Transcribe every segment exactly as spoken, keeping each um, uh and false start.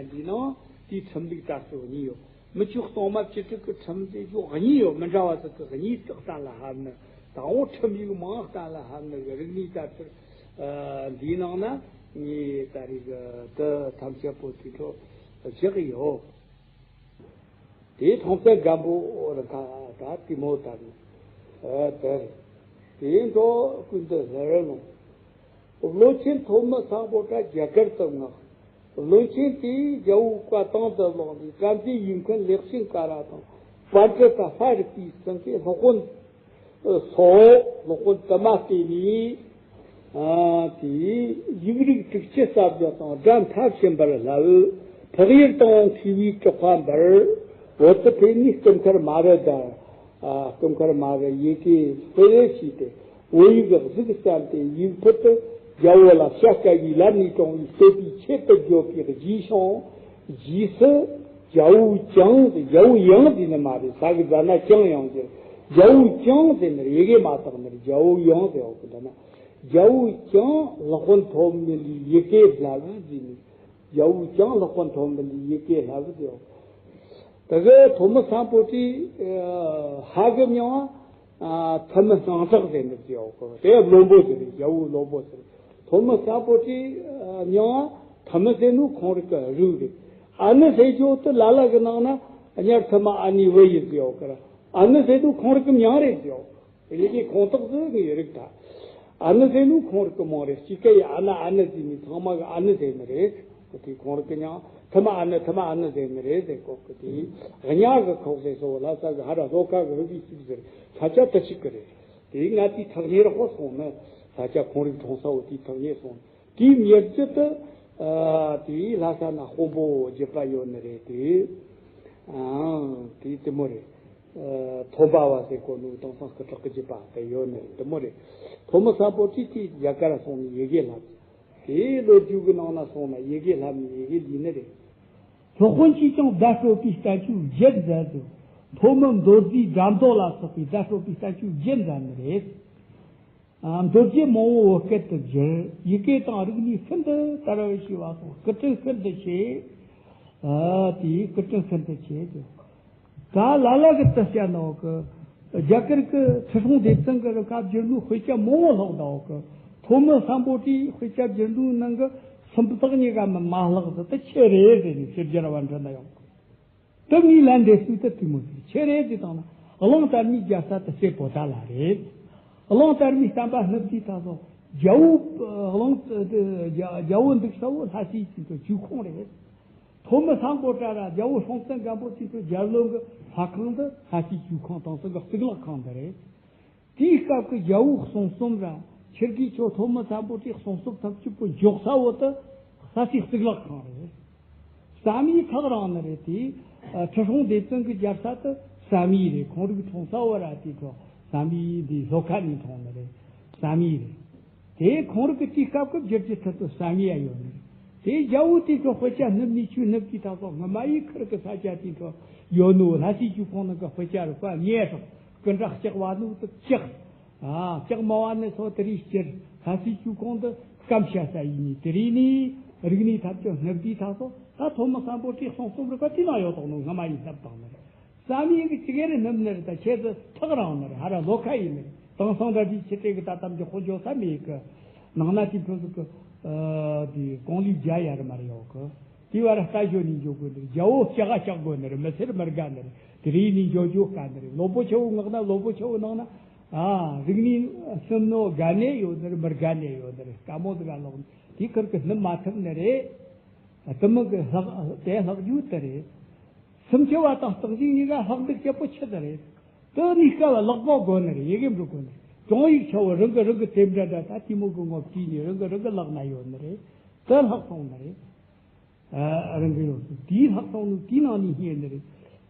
འདི་ནང་དེའི་ཁྲིམས་ལུགས་དར་ཚུལ་གཉིས་ཡོད། མི་ཆོས་གཏོང་མ་བཅུ་དྲུག་གི་ཁྲིམས་དེ་ཚོ་གཉིས་ཡོད། མི་འདྲ་བ་ཟིག་གི་གཉིས་དག་གཏན་ལ་ཕབ་ནི། དང་པོ་ཁྲིམས་ཡིག་མང་གཏན་ལ་ཕབ་ནི་གི་རིག་གནས་དར་ཚུལ། ཨ། འདིའི་ནང་ན་ངས་ད་རེས་གི་དེ་ཐམས་ཅད་པོ་དེ་ཚོ་བཞག་གི་ཡོད། དེའི་ཐོག་ཚད་སྒམ་པོ་རི་ཁ་ད་ཏི་མོ་དར་ནི། ཨ། དེར་དེའི་འགྲོ་ཀུན་ཏུ་ལྷ་རི་ལུང་། བློན་ཆེན་ཐོན་མི་སམ་བྷོ་ཊ་རྒྱ་གར་དུ་མངགས། བློན་ཆེན་དེས་རྒྱལ་པོའི་བཀའ་དང་དུ་བླངས་ནས་བཀའ་འཛིན་ཡིག་མཁན་ལེགས་ཤིང་ཀ་ར་དང་། པཎྜི་ཏ་ཧ་རི་པའི་ཚང་གི་སློབ་དཔོན་སོགས་སློབ་དཔོན་དུ་མ་བསྟེན་ནས། ཨ། དེས་ཡིག་རིགས་དྲུག་ཅུ་རྩ་བརྒྱད་དང་སྒྲ་མཐའ་ཕྱིན་པར་བསླབས། ཕག་ཡུལ་དང་མཁས་པའི་གྲགས་པ་འབར། བོད་དུ་ཕེབས་ནས་སྐུ་མཁར་མ་རུ་དར། ཨ། སྐུ་མཁར་མ་རུ་ཡི་གེ་སྤེལ་བྱས་ཏེ། བོད་ཡིག་གཟུགས་བསམ་སྟེ་ཡིག་ཕུད་དུ་རྒྱལ་པོ་ལ་བྱ་དཀའ་བའི་ལམ་ནས་དྲངས་པའི་བསྟོད་པའི་ཆེད་དུ་བརྗོད་པའི་རྗེས་ཤོང་། རྗེས་སུ་རྒྱལ་པོ་ཀྱང་། རྒྱལ་པོ་ཡང་ཟེར་ནི་མ་རེད། ས་གི་ཛ་ན་ཀྱང་ཡང་ཟེར། རྒྱལ་པོ་ཀྱང་ཟེར་ནི་རེད། ཡི་གེ་མ་བཏགས་ནི་རེད། རྒྱལ་པོ་ཡང་ཟེར་བ་གི་འདྲ་ན། རྒྱལ་པོ་ཀྱང་སློབ་དཔོན་ཐོན་མི་ལས་ཡི་གེ་བསླབས་ཟེར་ནི། རྒྱལ་པོ་ཀྱང་སློབ་དཔོན་ཐོན་མི་ལས་ཡི་གེ་བསླབས་ཟེར་བ། དེ་གི་ཐོན་མི་སམ་བྷོ་ཊས། ཨ། ཧ་གི་མྱིང་ང་། ཨ། ཐུ་མི་སྣང་གྲགས་ཟེར་ནི་ཟེར་བ་གི། དེ་བློན་པོ་ཟེར་རེད། རྒྱལ་པོའི་བློན་པོ་ཟེར། ཐོན་མི་སམ་བྷོ་ཊའི་མྱིང་ང་ཐུ་མི་ཟེར་ནོ་ཁོང་རང་གི་རིགས་རེད། ཨ་ནི་ཟེར་རྒྱུ་དེ་ལ་ལ་གི་ནང་ན་གཉའ་ཐུ་མི་ཨ་ནེ་བུ་ཡིན་ཟེར་བ་གི། ཨ་ནི་ཟེར་ནོ་ཁོང་རང་གི་མྱིང་རེད་ཟེར་བ། དེ་ལས་ཀྱི་ཁོངས་གཏོགས་སུ་ངའི་རིགས་ད། ཨ་ནི་ཟེར་ནོ་ཁོང་རིགས་ཀྱི་མིང་རེད། གཅིག་ག་ཡི་ཨ་ནི་ཨ་ནི་ཟེར་ནི་ཚང་མ་གི་ཨ་ནི་ཟེར་ནི་རེད། ཁོ་དེ་ཁོང་རིགས་ཀྱི་མྱིང་ཐུ་མི་ཨ་ནི་ཐུ་མི་ཨ་ནི་ཟེར་ནི་རེད་ཟེར། ཁོ་གི་དེ་གཉའ་གི་ཁོག་ཟེར་སོ་ལ་ས་གི་ཧ་ར་ལྷོ་ཁ་གི་རུ་བི་ཟིག་ཟེར། ས་ཆ་དེ་གཅིག་གི་རེད། དེ་ང་དེའི་ཐག་ཉེ་རོགས་སོང་ནི། ས་ཆ་ཁོང་རིགས་གྲོངས་ས་བོ་དེའི་ཐག་ཉེ་སོང་། དེའི་མྱི་རྒྱུད་དུ། ཨ། དེའི་ལྷ་ས་ན་དཔོན་པོ་བརྒྱུད་པ་ཡོད་ནི་རེད་དེ། ཨང་། དེའི་དེ་མོ་རེད། ཨ། ཐོན་པ་བ་ཟེར་གོ་ནོ་དེང་སང་སྐུ་དྲག་གི་བརྒྱུད་པ་དེ་ཡོད་ནི་རེད། དེ་མོ་རེད། ཐོན་མི་སམ་བྷོ་ཊས་དེ་རྒྱ་གར་སོང་ནས་ཡི་གེ་བསླབས། དེའི་ལོ་རྒྱུས་ཀྱི་ནང་ན་སོང་ན་ཡི་གེ་བསླབས་ནས་ཡི་གེ་ལས་ནི་རེད། སློབ་དཔོན་གྱིས་ཀྱང་བརྡ་སྤྲོད་པའི་བསྟན་བཅོས་བརྒྱད་མཛད་དོ། ཐོན་མི་མདོ་རྫས་སྒྲ་མདོ་ལ་སོགས་པའི་བརྡ་སྤྲོད་པའི་བསྟན་བཅོས་བརྒྱད་མཛད་ནི་རེད། ཨ། མདོ་རྒྱུད་མང་བོ་བོད་སྐད་དུ་བསྒྱུར། ཡི་གེ་དང་རིག་གནས་ཤིན་ཏུ་དར་བར་བྱས་པ་དང་། སྐུ་དྲིན་ཤིན་ཏུ་ཆེ། ཨ། དེའི་སྐུ་དྲིན་ཤིན་ཏུ་ཆེ་ཟེར། ད་ལ་ལ་གི་དུ་བཤད་ནོ་གི། རྒྱ་གར་གི་ཁྲི་སྲོང་ལྡེ་བཙན་གི་རུ་ཁ་བསྒྱུར་ནོ་དཔེ་ཆ་མང་བོ་ཀློག་ད་འོ་གི། ཐོན་མི་སམ་བྷོ་ཊས་དཔེ་ཆ་བསྒྱུར་ནོ་ནང་གི་སུམ་རྟགས་གཉིས་ཀ་མ་མ་བཀླགས་ཟེར། དེ་ཆི་རེད་ཟེར་ནས་ཕྱིར་སྦྱར་བ་འདྲི་ན་ཡང་། དེ་ངའི་ལན་འདེབས་ཚུལ་དེ་དེ་མོ་ཟིག་ཆི་རེད་ཟེར་བཏང་ན། གླང་དར་མའི་རྒྱལ་ས་དེ་སྲས་པོ་ཏ་ལ་རེད། གླང་དར་མའི་བསྟན་པ་བསྣུབས་དུས་ད་སོ། རྒྱལ་པོ་གླང་། རྒྱལ་པོ་འདུག་ས་བོ་ལྷ་སའི་དེ་ཚོ་ཇོ་ཁང་རེད། ཐོན་མི་སམ་བྷོ་ཊ་ར་རྒྱལ་པོ་སྲོང་བཙན་སྒམ་པོ་དེ་ཚོ་རྒྱལ་བློན་གི་ལྷ་ཁང་འདི་ལྷ་སའི་ཇོ་ཁང་དང་སོ་གི་གཙུག་ལག་ཁང་འདི་རེད། དེའི་སྐབས་ཀྱི་རྒྱལ་པོ་གསུང་རྩོམ་ར་ཁྱེད་ཀྱིས་ཁྱོད་ཐོན་མི་སམ་བྷོ་ཊའི་གསུང་རྩོམ་ཐམས་ཅད་པོ་འཇོག་ས་བོ་དེ་ལྷ་སའི་གཙུག་ལག་ཁང་རེད། བསམ་ཡས་ཐག་རིང་ནི་རེད་དེ། ཁྲི་སྲོང་ལྡེ་བཙན་གྱི་རྒྱལ་ས་དེ་བསམ་ཡས་རེད། ཁོང་རིགས་འཁྲུངས་ས་བོ་ར་དེ་ཚོ་བསམ་ཡས་འདི་ལྷོ་ཁ་ནས་འཁྲུངས་ནི་རེད། བསམ་ཡས་རེད། དེ་ཁོང་རིགས་ཀྱི་དུས་སྐབས་ཀྱི་བསྒྱུར་གྱི་ཚུལ་དུ་བསམ་ཡས་ཡོད་ནི་རེད། དེ་རྒྱལ་པོ་དེ་ཚོ་དཔེ་ཆ་བསྣུབས་ནས་ཆོས་བསྣུབས་ཀྱི་ཐག་ཚོ་སྔ་མ་ཡི་ཁུར་གི་ས་ཆ་དེ་ཚོ་ཡོད་ནོ་ལྷ་སའི་ཇོ་ཁང་ནང་གི་དཔེ་ཆ་རུ་ཁ་ངེས་སོ། སྐུ་འདྲ་ལྕགས་བ་ནུ་དུ་ལྕགས། ཨ། ལྕགས་མ་བ་ནི་སོ་དེ་རིགས་སྤྱིར་ལྷ་སའི་ཇོ་ཁང་དུ་སྐམ་ཤ་ས་ཡིན་ནི་དེ་རིགས་ནི་རིག་གནས་ཐམས་ཅད་བསྣུབས་དུས་ཐག་ཚོ་ད་ཐོན་མི་སམ་བྷོ་ཊའི་གསུང་རྩོམ་རུ་ཁ་དེ་ནང་ཡོད་དོག་ནོ་སྔ་མ་ཡི་བསྣུབས་བཏང་ནི་རེད། བསམ་ཡས་ཀྱི་ཅི་གེ་རེ་སྣུམ་ནི་རེད། ད་ཁྱེད་ཚོ་ཐག་རིང་ནི་རེད། ཧ་ར་ལྷོ་ཁ་ཡིན་ནི་རེད། དེང་སང་འདྲ་དེའི་ཕྱི་དྲེལ་གི་ད་གཏམ་གྱི་དཔེ་འཇོག་ས་མེད་གི། ནང་ན་དེ་ཕྲུ་གུ་གི། ཨ། དེ་གོང་ལུགས་རྒྱ་ཡ་རུ་མར་ཡོད་གི། དེ་བར་ལྟ་ཞོ་ནས་འཇོག་དགོས་ནི་རེད། རྒྱ་བོ་ལྕགས་ལྕགས་དགོས་ནི་རེད། མི་སེར་མི་དགའ་ནི་རེད། དེ་རིང་ནས་འཇོག་རྒྱུ་དཀའ་ནི་རེད། ལོ་པོ་ཆེ་བོ་མངགས་ན་ལོ་པོ་ཆེ་བོ་ནང་ན། ཨ། རིག་གནས་སྣུམ་ནོ་དགའ་ནས་ཡོད་ནི་རེད། མི་དགའ་ནས་ཡོད་ནི་རེད། དཀའ་མོ་ཟིག་ག་ལོག་ནི་དེ་ཁུར་གི་སྣུམ་མ་ཐུབ་ནི་རེད། དེ་མི་གི་ལྷག་དེ་ལྷག་རྒྱུ་དེ་རེད། སུམ་ཅུ་བ་དང་སྟག་གཟིག་གཉིས་ཀ་ལྷག་འདུག་སྐྱེ་པོ་ཆི་དེ་རེད། དེ་གཉིས་ཀ་ལ་ལག་པ་དགོས་ནི་རེད། ཡི་གེ་འབྲི་དགོས་ནི་རེད། དྲུང་ཡིག་ཆ་བོ་རང་གི་རང་གི་དེ་འདྲ་འདྲ་ད་དེ་མོ་གི་ངོ་བྲིས་ནས་རང་གི་རང་གི་ལག་ན་ཡོད་ནི་རེད། དེ་ལྷག་སོང་ནི་རེད། ཨ། རང་གི་ཡོད་དེ་ལྷག་སོང་ནི་དེའི་ནང་ནས་རྙེད་ནི་རེད།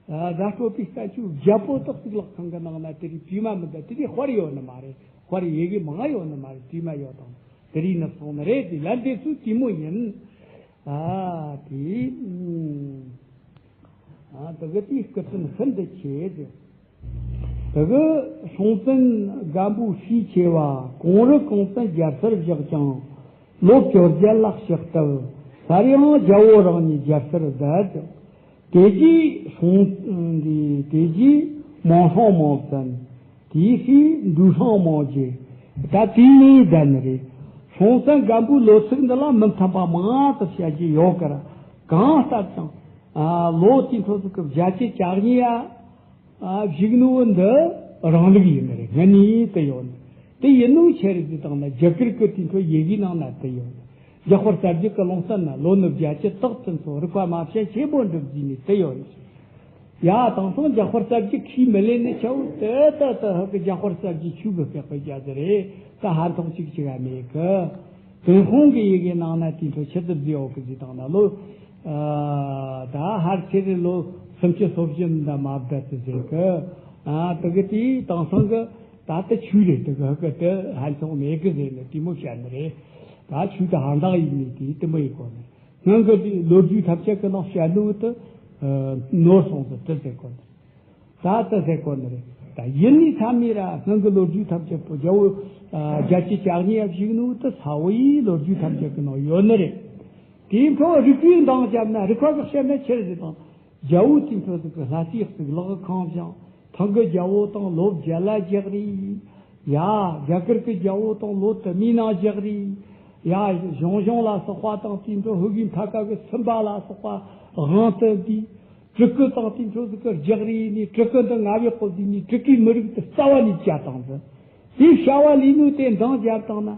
ཨ། བརྡ་སྤྲོད་པའི་བསྟན་བཅོས་བརྒྱད་པོ་དག་གཙུག་ལག་ཁང་གི་ནང་ན་དེ་རིགས་བྲིས་མ་མི་འདུག་དེ་རིགས་དཔར་ཡོད་ནི་མ་རེད། དཔར་ཡི་གེ་མང་ཡོད་ནི་མ་རེད། བྲིས་མ་ཡོད་དང་དེ་རིགས་ནི་སོང་ནི་རེད། དེ་ལན་དེ་ཚོ་དེ་མོ་ཡིན། ཨ། དེ། ཨ། དེ་གི་དེའི་སྐུ་དྲིན་ཤིན་ཏུ་ཆེ་ཟེར། དེ་གི་སྲོང་བཙན་སྒམ་པོའི་སྲས་ཆེ་བ་གངས་རི་གངས་བཙན་རྒྱལ་སར་བཞག་ཀྱང་། ལོ་བཅོ་བརྒྱད་ལ་གཤེགས་སྟབས། སླར་ཡང་རྒྱལ་པོ་རང་ཉིད་རྒྱལ་སར་བསྡད། དེ་རྗེས་སྲོང་འདི་དེ་རྗེས་མང་སྲོང་མང་བཙན། དེའི་ཕྱིས་འབྲུག་སྲོང་མང་རྗེ། ད་དེའི་ནང་བསྡད་ནི་རེད། སྲོང་བཙན་སྒམ་པོའི་ལོ་ཚིགས་འདི་ལ་མི་མཐུན་པ་མང་དུ་བཤད་རྒྱུ་ཡོད་ཀི་ར། གང་ལྟར་ཀྱང་ཨ་ལོ་དེའི་འཕྲོ་ཟིག་གི་བརྒྱད་ཅུ་གྱ་གཉིས་ཡ། ཨ་བཞུགས་ནོ་འདི་རང་ལུགས་ཡིན་ནི་རེད། སྔ་ནས་དེ་ཡོད་ནི། དེ་ཡིན་ནོ་ཆི་རེད་ཟེར་བཏང་ན་རྒྱ་གར་གི་དེའི་འཕྲོ་ཡི་གེའི་ནང་ན་དེ་ཡོད་ནི། རྒྱལ་དཔལ་གསལ་རྒྱལ་གི་ལུང་བསྟན་ན་ལོ་ནི་བརྒྱད་ཅུ་དག་ཙམ་སོང་། རིག་པ་མ་བཤད་ཆེན་པོ་འགྲུབ་ཟེར་ནི་དེ་ཡོད་ནི། ཡ་དེང་སང་རྒྱལ་དཔལ་གསལ་རྒྱལ་ཁས་མི་ལེན་ནི་ཆའོ། དེ་ད་ད་ཧ་གི་རྒྱལ་དཔལ་གསལ་རྒྱལ་ཆོས་གི་སྐད་པའི་རྒྱ་ཟེར་རེད། ད་ཧ་ཐོག་ཅིག་ཅིག་ཨ་མེད་གི། ཏུན་ཧོང་གི་ཡི་གེ་ནང་ན་དེའི་འཕྲོ་ཆི་ཙམ་ཟིག་ཡོད་གི་ཟེར་བཏང་ན་ལོ། ཨ་ད་ཧར་ཆེ་རེ་ལོ་སུམ་ཅུ་སོ་བཞི་འདི་མ་བསྡད་ཙི་ཟེར་གི། ཨ་དེ་གི་དེ་དེང་སང་གི་ད་ལྟ་ཆོས་རེད། དེ་གི་ཧ་གི་དེ་ཧ་ཐོག་མེད་གི་ཟེར་ནས་དེ་མོ་བཤད་ནི་རེད། ད་ཆོས་དེ་ཧ་འདང་ཡིན་ནི་དེ་དེ་མོ་ཡིན་གོ་ནི། སྔོན་གི་ལོ་རྒྱུས་ཐམས་ཅད་གི་ནང་བཤད་ནོ་དེ་ནོར་སོང་ཟེར་དེ་ཟེར་གོ་ནི། ད་ལྟ་ཟེར་གོ་ནི་རེད། ད་ཡིན་ནི་ཚ་མི་ར་སྔོན་གི་ལོ་རྒྱུས་ཐམས་ཅད་པོ་རྒྱལ་པོ་ཨ་བརྒྱད་ཅུ་གྱ་གཉིས་ཡ་བཞུགས་ནོ་དེ་ཚ་བོ་ཡི་ལོ་རྒྱུས་ཐམས་ཅད་གི་ནང་ཡོད་ནི་རེད། དེའི་འཕྲོ་རིག་པའི་འདང་བརྒྱབ་ན་རིག་པ་གི་བཤད་ན་ཆི་རེད་ཟེར་དང་། རྒྱལ་པོ་དེའི་འཕྲོ་ཟིག་གི་ལྷ་སའི་གཙུག་ལག་ཁང་བཞེངས། ཐང་གི་རྒྱལ་པོ་དང་ལོ་བརྒྱད་ལ་རྒྱག་རེད། ཡ་རྒྱ་གར་གི་རྒྱལ་པོ་དང་ལོ་དུ་མའི་ནང་རྒྱག་རེད། ཡ་ཞང་ཞུང་ལ་སོགས་པ་དང་དེའི་འཕྲོ་ཧུ་གི་མཐའ་ཀ་གི་སུམ་པ་ལ་སོགས་པ་དབང་དུ་བསྡུས། སྤྲུལ་སྐུ་དང་དེའི་འཕྲོ་ཟིག་གི་རྒྱག་རེས་ནས་སྤྲུལ་སྐུ་འདི་ལྔ་བའི་སྐོར་འདི་ནས་སྤྲུལ་སྐུའི་མི་རིགས་དེ་རྩ་བ་ནས་བཅད་བཏང་ཟིན། དེའི་བྱ་བ་ལས་ནོ་དེ་འདང་བརྒྱབ་བཏང་ན།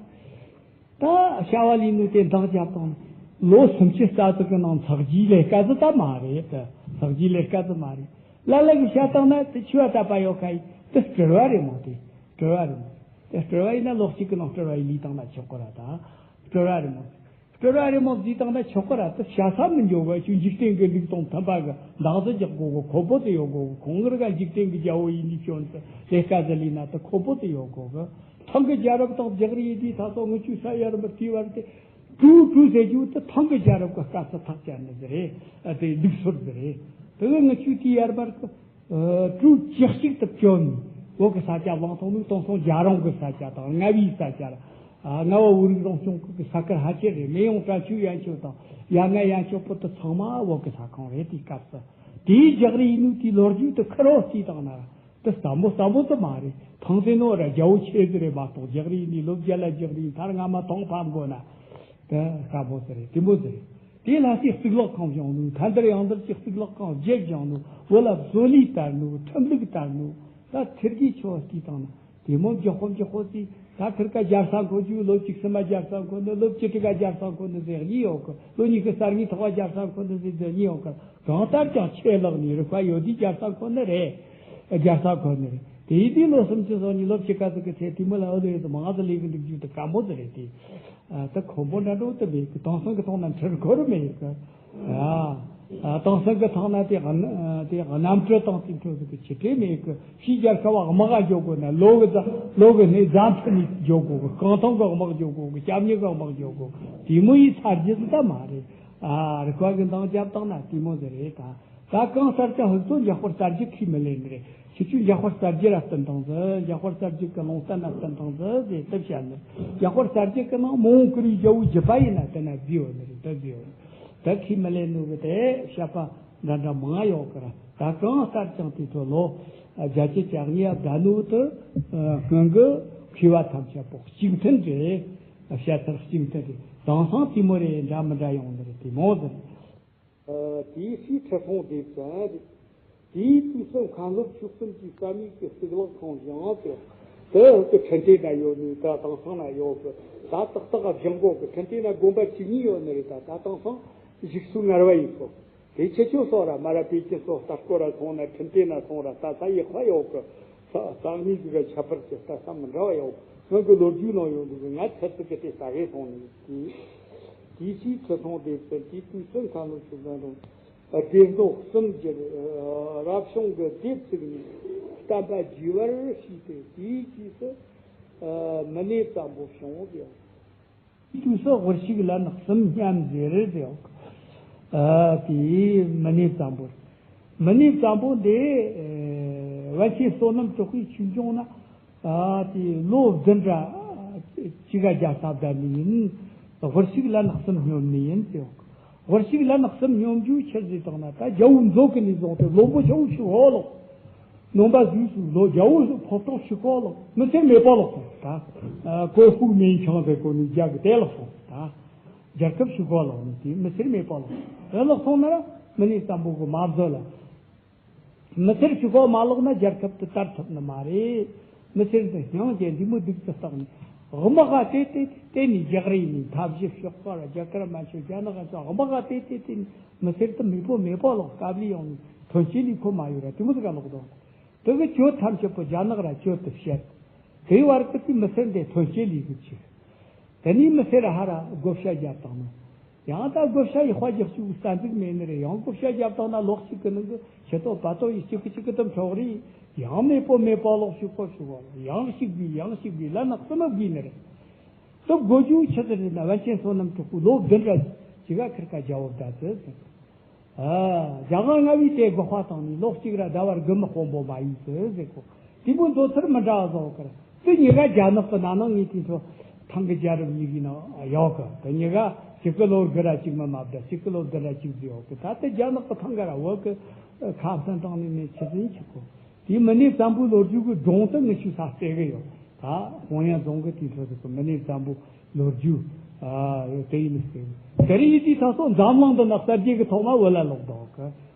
ད་བྱ་བ་ལས་ནོ་དེ་འདང་བརྒྱབ་བཏང་ན། ལོ་སུམ་ཅུ་རྩ་གཅིག་གི་ནང་ཚགས་རྗེས་ལས་དཀའ་ཟིག་ད་མ་རེད། ད་ཚགས་རྗེས་ལས་དཀའ་ཟིག་མ་རེད། ལ་ལ་གི་བཤད་བཏང་ན་དེ་ཆོས་པ་དད་པ་ཡོད་ཁ་ཡིན། དེ་སྤྲུལ་བ་རེད་མོ། དེ་སྤྲུལ་བ་རེད་མོ། དེ་སྤྲུལ་བ་ཡིན་ན་ལོ་གཅིག་གི་ནང་སྤྲུལ་བ་ཡིན་ལས་བཏང་ན་ཆོག་གི་ར། ད་སྤྲུལ་བ་རེད་མོ། སྤྲུལ་བ་རེད་མོ་ཟེར་བཏང་ན་ཆོག་གི་ར། དེ་བྱ་ས་མི་འཇོག་གི། ཁྱོད་འཇིག་རྟེན་གི་ལུགས་དང་མཐུན་པ་གི་འདང་ཟིག་རྒྱག་དགོ་གི། ཁོ་བོ་དེ་ཡོད་དགོ་གི། ཁོང་གི་ར་ག་འཇིག་རྟེན་གི་རྒྱལ་པོ་ཡིན་ནི་སྐྱོན་དེ་ལས་དཀའ་ཟིག་ལས་ན་དེ་ཁོ་བོ་དེ་ཡོད་དགོ་གི། ཐང་གི་རྒྱལ་རབས་དང་རྒྱག་རེས་ཡིན་དུས་ད་སོ་ངུ་ཆུ་ས་ཡར་མར་དེའི་བར་དེ་ཀྲུའུ་ཀྲུའུ་ཟེར་རྒྱུ་དེ་ཐང་གི་རྒྱལ་རབས་གི་སྐབས་སུ་ཐག་བཅད་ནི་ཟིག་རེད། ཨ་དེ་ལུགས་སྲོལ་ཟིག་རེད། དེ་གི་ངུ་ཆུ་དེའི་ཡར་མར་གི་ཨ་ཀྲུའུ་བཅུ་གཅིག་ཏུ་བཅོ་ནི། བོད་གི་ས་ཆ་བླངས་ཐོག་ནས་དེང་སང་རྒྱལ་རོང་གི་ས་ཆ་དང་རྔ་བའི་ས་ཆ་ར། ཨ་རྔ་བ་བོད་རིགས་རང་སྐྱོང་ཁུལ་གི་ས་ཁུལ་ཕལ་ཆེར་རེད། སྨད་ཡོང་བྲག་ཆུ་ཡན་ཆོད་དང་ཡ་རྔ་ཡན་ཆོད་པོ་དེ་ཚང་མ་བོད་གི་ས་ཁོངས་རེད། དེའི་སྐབས་སུ་དེའི་རྒྱག་རེས་ཡིན་ནོ་དེའི་ལོ་རྒྱུས་དེ་ཁུར་རོ་རྩིས་བཏང་ན། དེ་སླ་མོ་སླ་མོ་ཙམ་མ་རེད། ཐང་ཟེར་ནོ་ར་རྒྱལ་པོ་ཆེ་ཟིག་རེད་མ་གཏོགས། རྒྱག་རེས་ནི་ལོ་བརྒྱད་ལ་རྒྱག་རེས་མཐར་སྔ་མ་དང་ཕམ་དགོས་ན། དེ་དཀའ་མོ་ཟིག་རེད། དེ་མོ་ཟིག་རེད། དེ་ལྷ་སའི་གཙུག་ལག་ཁང་བཞེངས་ནོ། མཁའ་འགྲོ་ཡང་འདུལ་གྱི་གཙུག་ལག་ཁང་བརྒྱད་བཞེངས་ནོ། བོད་ལ་བཟོ་ལས་དར་ནོ། ཁྲིམས་ལུགས་དར་ནོ། ད་ཐེར་གི་ཆོ་བལྟས་བཏང་ན་དེ་མོ་མགྱོགས་པོ་མགྱོགས་པོ་ཟིག་ད་ཐེར་ཀ་རྒྱལ་ས་འཁོར་རྒྱུ། ལོ་བཅུ་གསུམ་མ་རྒྱལ་ས་འཁོར་ནི། ལོ་བཅུ་དྲུག་ག་རྒྱལ་ས་འཁོར་ནི་ཟེར་གཉིས་ཡོད་གི། ལོ་ཉི་ཤུ་རྩ་གཉིས་ཐོག་ག་རྒྱལ་ས་འཁོར་ནི་ཟེར་ཟེར་གཉིས་ཡོད་གི། གང་ལྟར་ཀྱང་ཆད་ལྷག་ནས་རིག་པ་ཡོད་དུས་རྒྱལ་ས་འཁོར་ནི་རེད། རྒྱལ་ས་འཁོར་ནི་རེད། དེ་ཡིན་དུས་ལོ་སུམ་ཅུ་སོ་གཉིས་ལོ་བཅུ་ག་ཟིག་གི་ཚེ་དེ་མོ་ལ་ཨོ་ལེ་དུ་མང་ཟིག་ལས་གི་འདུག་རྒྱུ་དེ་དཀའ་མོ་ཟིག་རེད་དེ། ཨ་ད་ཁོ་བོ་འདྲ་འགྲོ་དུ་མེད་གི། དེང་སང་གི་ཐོག་ན་འཁྲུལ་འཁོར་མེད་གི། ཨ་ཨ་དེང་སང་གི་ཐོག་ན་དེ་ག་ན་དེ་ག་རྣམ་སྤྲུལ་དང་དེ་འཕྲོ་ཟིག་གི་ཆི་ཁྲེ་མེད་གི། ཕྱིའི་རྒྱལ་ཁབ་བ་དམག་ག་འཇོག་དགོས་ན་ལོ་གི་ཟ་ལོ་གི་སྣེ་ཟ་འཕྲུ་ནས་འཇོག་དགོས་གི། རྐང་ཐང་གི་དམག་འཇོག་དགོས་གི། སྐྱབས་གནས་གི་དམག་འཇོག་དགོས་གི། དེ་མོ་ཡི་ཚར་རྒྱུ་ཟིག་ད་མ་རེད། ཨ་རིག་པ་གི་འདང་རྒྱབ་བཏང་ན་དེ་མོ་ཟིག་རེད་ད། ད་གང་ལྟར་ཀྱང་ཧུད་ཚོ་རྒྱལ་དཔལ་གསལ་རྒྱལ་ཁས་མི་ལེན་ནི་རེད། ཁྱེད་ཚོས་རྒྱལ་དཔལ་གསལ་རྒྱལ་ར་བསྟུན་བཏང་ཟིག་རྒྱལ་དཔལ་གསལ་རྒྱལ་གི་ལུང་བསྟན་ན་བསྟུན་བཏང་ཟིག་ཟེར་དེ་བཤད་ནི། རྒྱལ་དཔལ་གསལ་རྒྱལ་གི་ནང་མ་འོངས་བསྐུར་བའི་རྒྱལ་པོའི་བརྒྱུད་པ་ཡིན་ན་དེ་ན་བཟི་ཡོད་ནི་རེད། དེ་བཟི་ཡོད་ནི་དེ་ཁས་མི་ལེན་ནོ་གི་དེ་བཤད་པ་འདྲ་འདྲ་མང་ཡོད་གི་ར། ད་གང་ལྟར་ཀྱང་དེ་ཚོ་ལོ་བརྒྱད་ཅུ་གྱ་གཉིས་ཡ་བསྡད་ནོ་དེ་སྔོན་གི་མཁས་པ་ཐམས་ཅད་པོ་གཅིག་མཐུན་རེད། བཤད་ཚུལ་གཅིག་མཐུན་རེད། དེང་སང་དེ་མོ་རེད། འདྲ་མི་འདྲ་ཡོང་ནི་རེད། དེ་མོ་ཟིག་རེད། དེའི་ཕྱིས་ཁྲི་སྲོང་ལྡེ་བཙན་རེད། དེའི་དུས་སུ་མཁན་སློབ་ཆོས་གསུམ་གྱི་བསམ་ཡས་ཀྱི་གཙུག་ལག་ཁང་བཞེངས་ཏེ། དེ་ཧུ་ཀི་ཁྲི་འབྲས་ན་ཡོད་ནི། ད་དེང་སང་ན་ཡོད་གི། ད་ཏག་ཏག་བཞེངས་གོ་གི། ཁྲི་འབྲས་ན་དགོན་པ་བཅུ་གཉིས་ཡོད་ནི་རེད། ད་ད་དེང་སང་བཞུགས་སའི་ངར་བ་ཡིན་གོ། དེ་ཁྱེད་ཆོ་སོགས་ར་མ་ར་པེ་ཅིན་སོགས་ལྟ་སྐོར་ར་སོང་ན་ཁྲི་འབྲས་ན་སོང་ར་ལྟ་ས་ཡག་པ་ཡོད་གི། ས་ས་གནས་ཟིག་གི་ཁྱད་པར་གྱི་ལྟ་ས་མི་འདྲ་བ་ཡོད། སྔོན་གྱི་ལོ་རྒྱུས་ནང་ཡོད་འདུག་གི། ང་ཆེད་དུ་གི་དེ་ལྟ་གི་སོང་ནི། དེ་དེའི་ཕྱིས་ཁྲི་སྲོང་ལྡེ་བཙན་གྱི་དུས་སུ་མཁན་སློབ་ཆོས་གསུམ་དང་སྡེ་མདོ་གསུམ་གྱི་རབ་བྱུང་གི་སྡེ་བཙུགས་ནས་བསྟན་པ་རྒྱས་པར་བྱས་ཏེ། དེའི་རྗེས་སུ་མི་ནེ་བཙན་པོ་བྱུང་སྟེ། དུས་སུ་དབུར་ཞུགས་ལན་གསུམ་སྙམ་ཟེར་ཟེར། ཨ་དེ་མི་ནེ་བཙན་པོ། མི་ནེ་བཙན་པོ་འདི་ཨེ་པཎ་ཆེན་བསོད་ནམས་གྲགས་པའི་ཆོས་འབྱུང་ན། ཨ་དེ་ལོ་བདུན་ར་གཅིག་ག་རྒྱལ་ས་བསྡད་ནི་ཡིན། དབུར་ཞུགས་ལན་གསུམ་སྙོམས་ནི་ཡིན་ཟེར། ཝར་ཤིག་ལ་ནག་སམ་སྙོམས་འཇུག་ཆེར་བཟོས་བཏང་ན། ད་རྒྱལ་བོ་མཛོ་ཀི་ནས་བཟུང་སྟེ་བློན་པོ་ཆེ་བོ་ཞིག་ཧོ་ལོག། ནོམ་པ་ཟུས་སུ་ལོ་རྒྱལ་བོ་ཕོ་ཏོག་ཞིག་ཧོ་ལོག། མི་སེར་མེད་པ་ལོག་སོང་། ད་ཨ་གོ་ཕུག་མིན་ཆང་ཟེར་གོ་ནི་རྒྱ་གི་དེ་ལོག་སོང་། ད་རྒྱལ་ཁབ་ཞིག་ཧོ་ལོག་ནི་དེ་མི་སེར་མེད་པ་ལོག། དེ་ལོག་སོང་ན་ར་མི་ནི་བཙན་པོ་གི་མ་བཟོ་ལ། མི་སེར་ཕྱི་ཁོག་མ་ལོག་ན་རྒྱལ་ཁབ་དེ་དར་ཐུབ་ནི་མ་རེད། མི་སེར་འདི་སྙིང་རྗེ་འདི་མོ་སྡུག་ཏུ་བཏང་ནས། དམག་ག་དེ་དེ་དེ་ནས་རྒྱག་རེས་ནས་མཐའ་བཞི་ཕྱོགས་ཁ་ར་རྒྱ་གར་མ་ཆོད་རྒྱ་ནག་ཚོ་དམག་ག་དེ་དེ་དེ་ནས་མི་སེར་དེ་མི་པོ་མེད་པོ་ལོག་སྐབས་ལས་ཡོང་ནས་ཐོན་སྐྱེད་ལས་ཁོ་མ་ཡོད་ར་དེ་མོ་ཟིག་ག་ལོག་དང་། དེ་གི་གྱོད་ཐམས་ཅད་པོ་རྒྱ་ནག་ར་གྱོད་དུ་བཤད། དེའི་བར་དུ་དེ་མི་སེར་འདི་ཐོན་སྐྱེད་ལས་གི་ཆེ། དེ་ནས་མི་སེར་ཧ་ར་བགོ་བཤའ་རྒྱབ་བཏང་ན། ཡང་ད་བགོ་བཤའ་ཡི་དཔའ་རྒྱག་ཆུ་རྩ་འཛུགས་མེད་ནི་རེད། ཡང་བགོ་བཤའ་རྒྱབ་བཏང་ན་ལོག་གཅིག་གི་ནང་གི་ཁྱི་ཏོ་བ་ཏོ་ཡི་གཅིག་གི་གཅིག་གི་དུ་འཕྲོག་རེས། ཡང་མེད་པོ་མེད་པོ་ལོག་ཞུགས་པོ་ཞུགས་པོ་ཡང་ཞིག་དགོས་ཡང་ཞིག་དགོས་ལ་ནག་སུ་མ་དགོས་ནི་རེད། སྟོབས་དགོས་རྒྱུ་ཆི་ཟིག་རེད་ན། པཎ་ཆེན་བསོད་ནམས་གྲོགས་པོ་ལོ་བདུན་ར་ཅིག་ག་ཁིར་ཀ་རྒྱལ་བོ་བདག་ཚོད་ཟེར། ཨ། རྒྱ་གར་ལྔ་བའི་དེ་དགག་པ་བཏང་ནས་ལོག་གཅིག་ར་ཟླ་བར་དགུ་མི་དཔོན་པོ་མ་ཡིན་ཟེར་ཟེར་གོ། དེ་མོ་མདོ་ཚུལ་མི་འདྲ་བ་བཟོ་གི་ར། དེ་ཉི་ག་རྒྱ་ནག་གི་ན་ནང་ངས་དེ་ཚོ་ཐང་གི་རྒྱལ་རབས་ཡི་གི་ནང་ཡོད་གི། དེ་ཉི་ག་གཅིག་གི་ལོ་དགུ་ར་གཅིག་མི་མ་བསྡད་གཅིག་གི་ལོ་བདུན་ར་གཅིག་ཟིག་ཡོད་གི། ད་དེ་རྒྱ་ནག་གི་ཐང་ག་ར་བོད་གི་ཁ་སང་དྲང་ནས་ནས་ཆི་ཟིན་ཆི་གོ། དེའི་མི་ནི་བཙན་པོའི་ལོ་རྒྱུས་ཀྱི་སྒྲུང་དུ་ངི་ཆུ་ས་སྟེ་གི་ཡོད། ད་ཧོང་ཡང་རྫོང་གི་དེའི་ཁྲོད་དུ་མི་ནི་བཙན་པོའི་ལོ་རྒྱུས་ཨ་ཡོད་དེ་ཡིན་ཟེར། དེ་རིང་ཡིན་དུས་ད་སོ་འཛམ་གླིང་འདི་ན་གསར་བརྗེ་གི་ཐོག་མ་བོད་ལ་ལོག་འདུག་གི།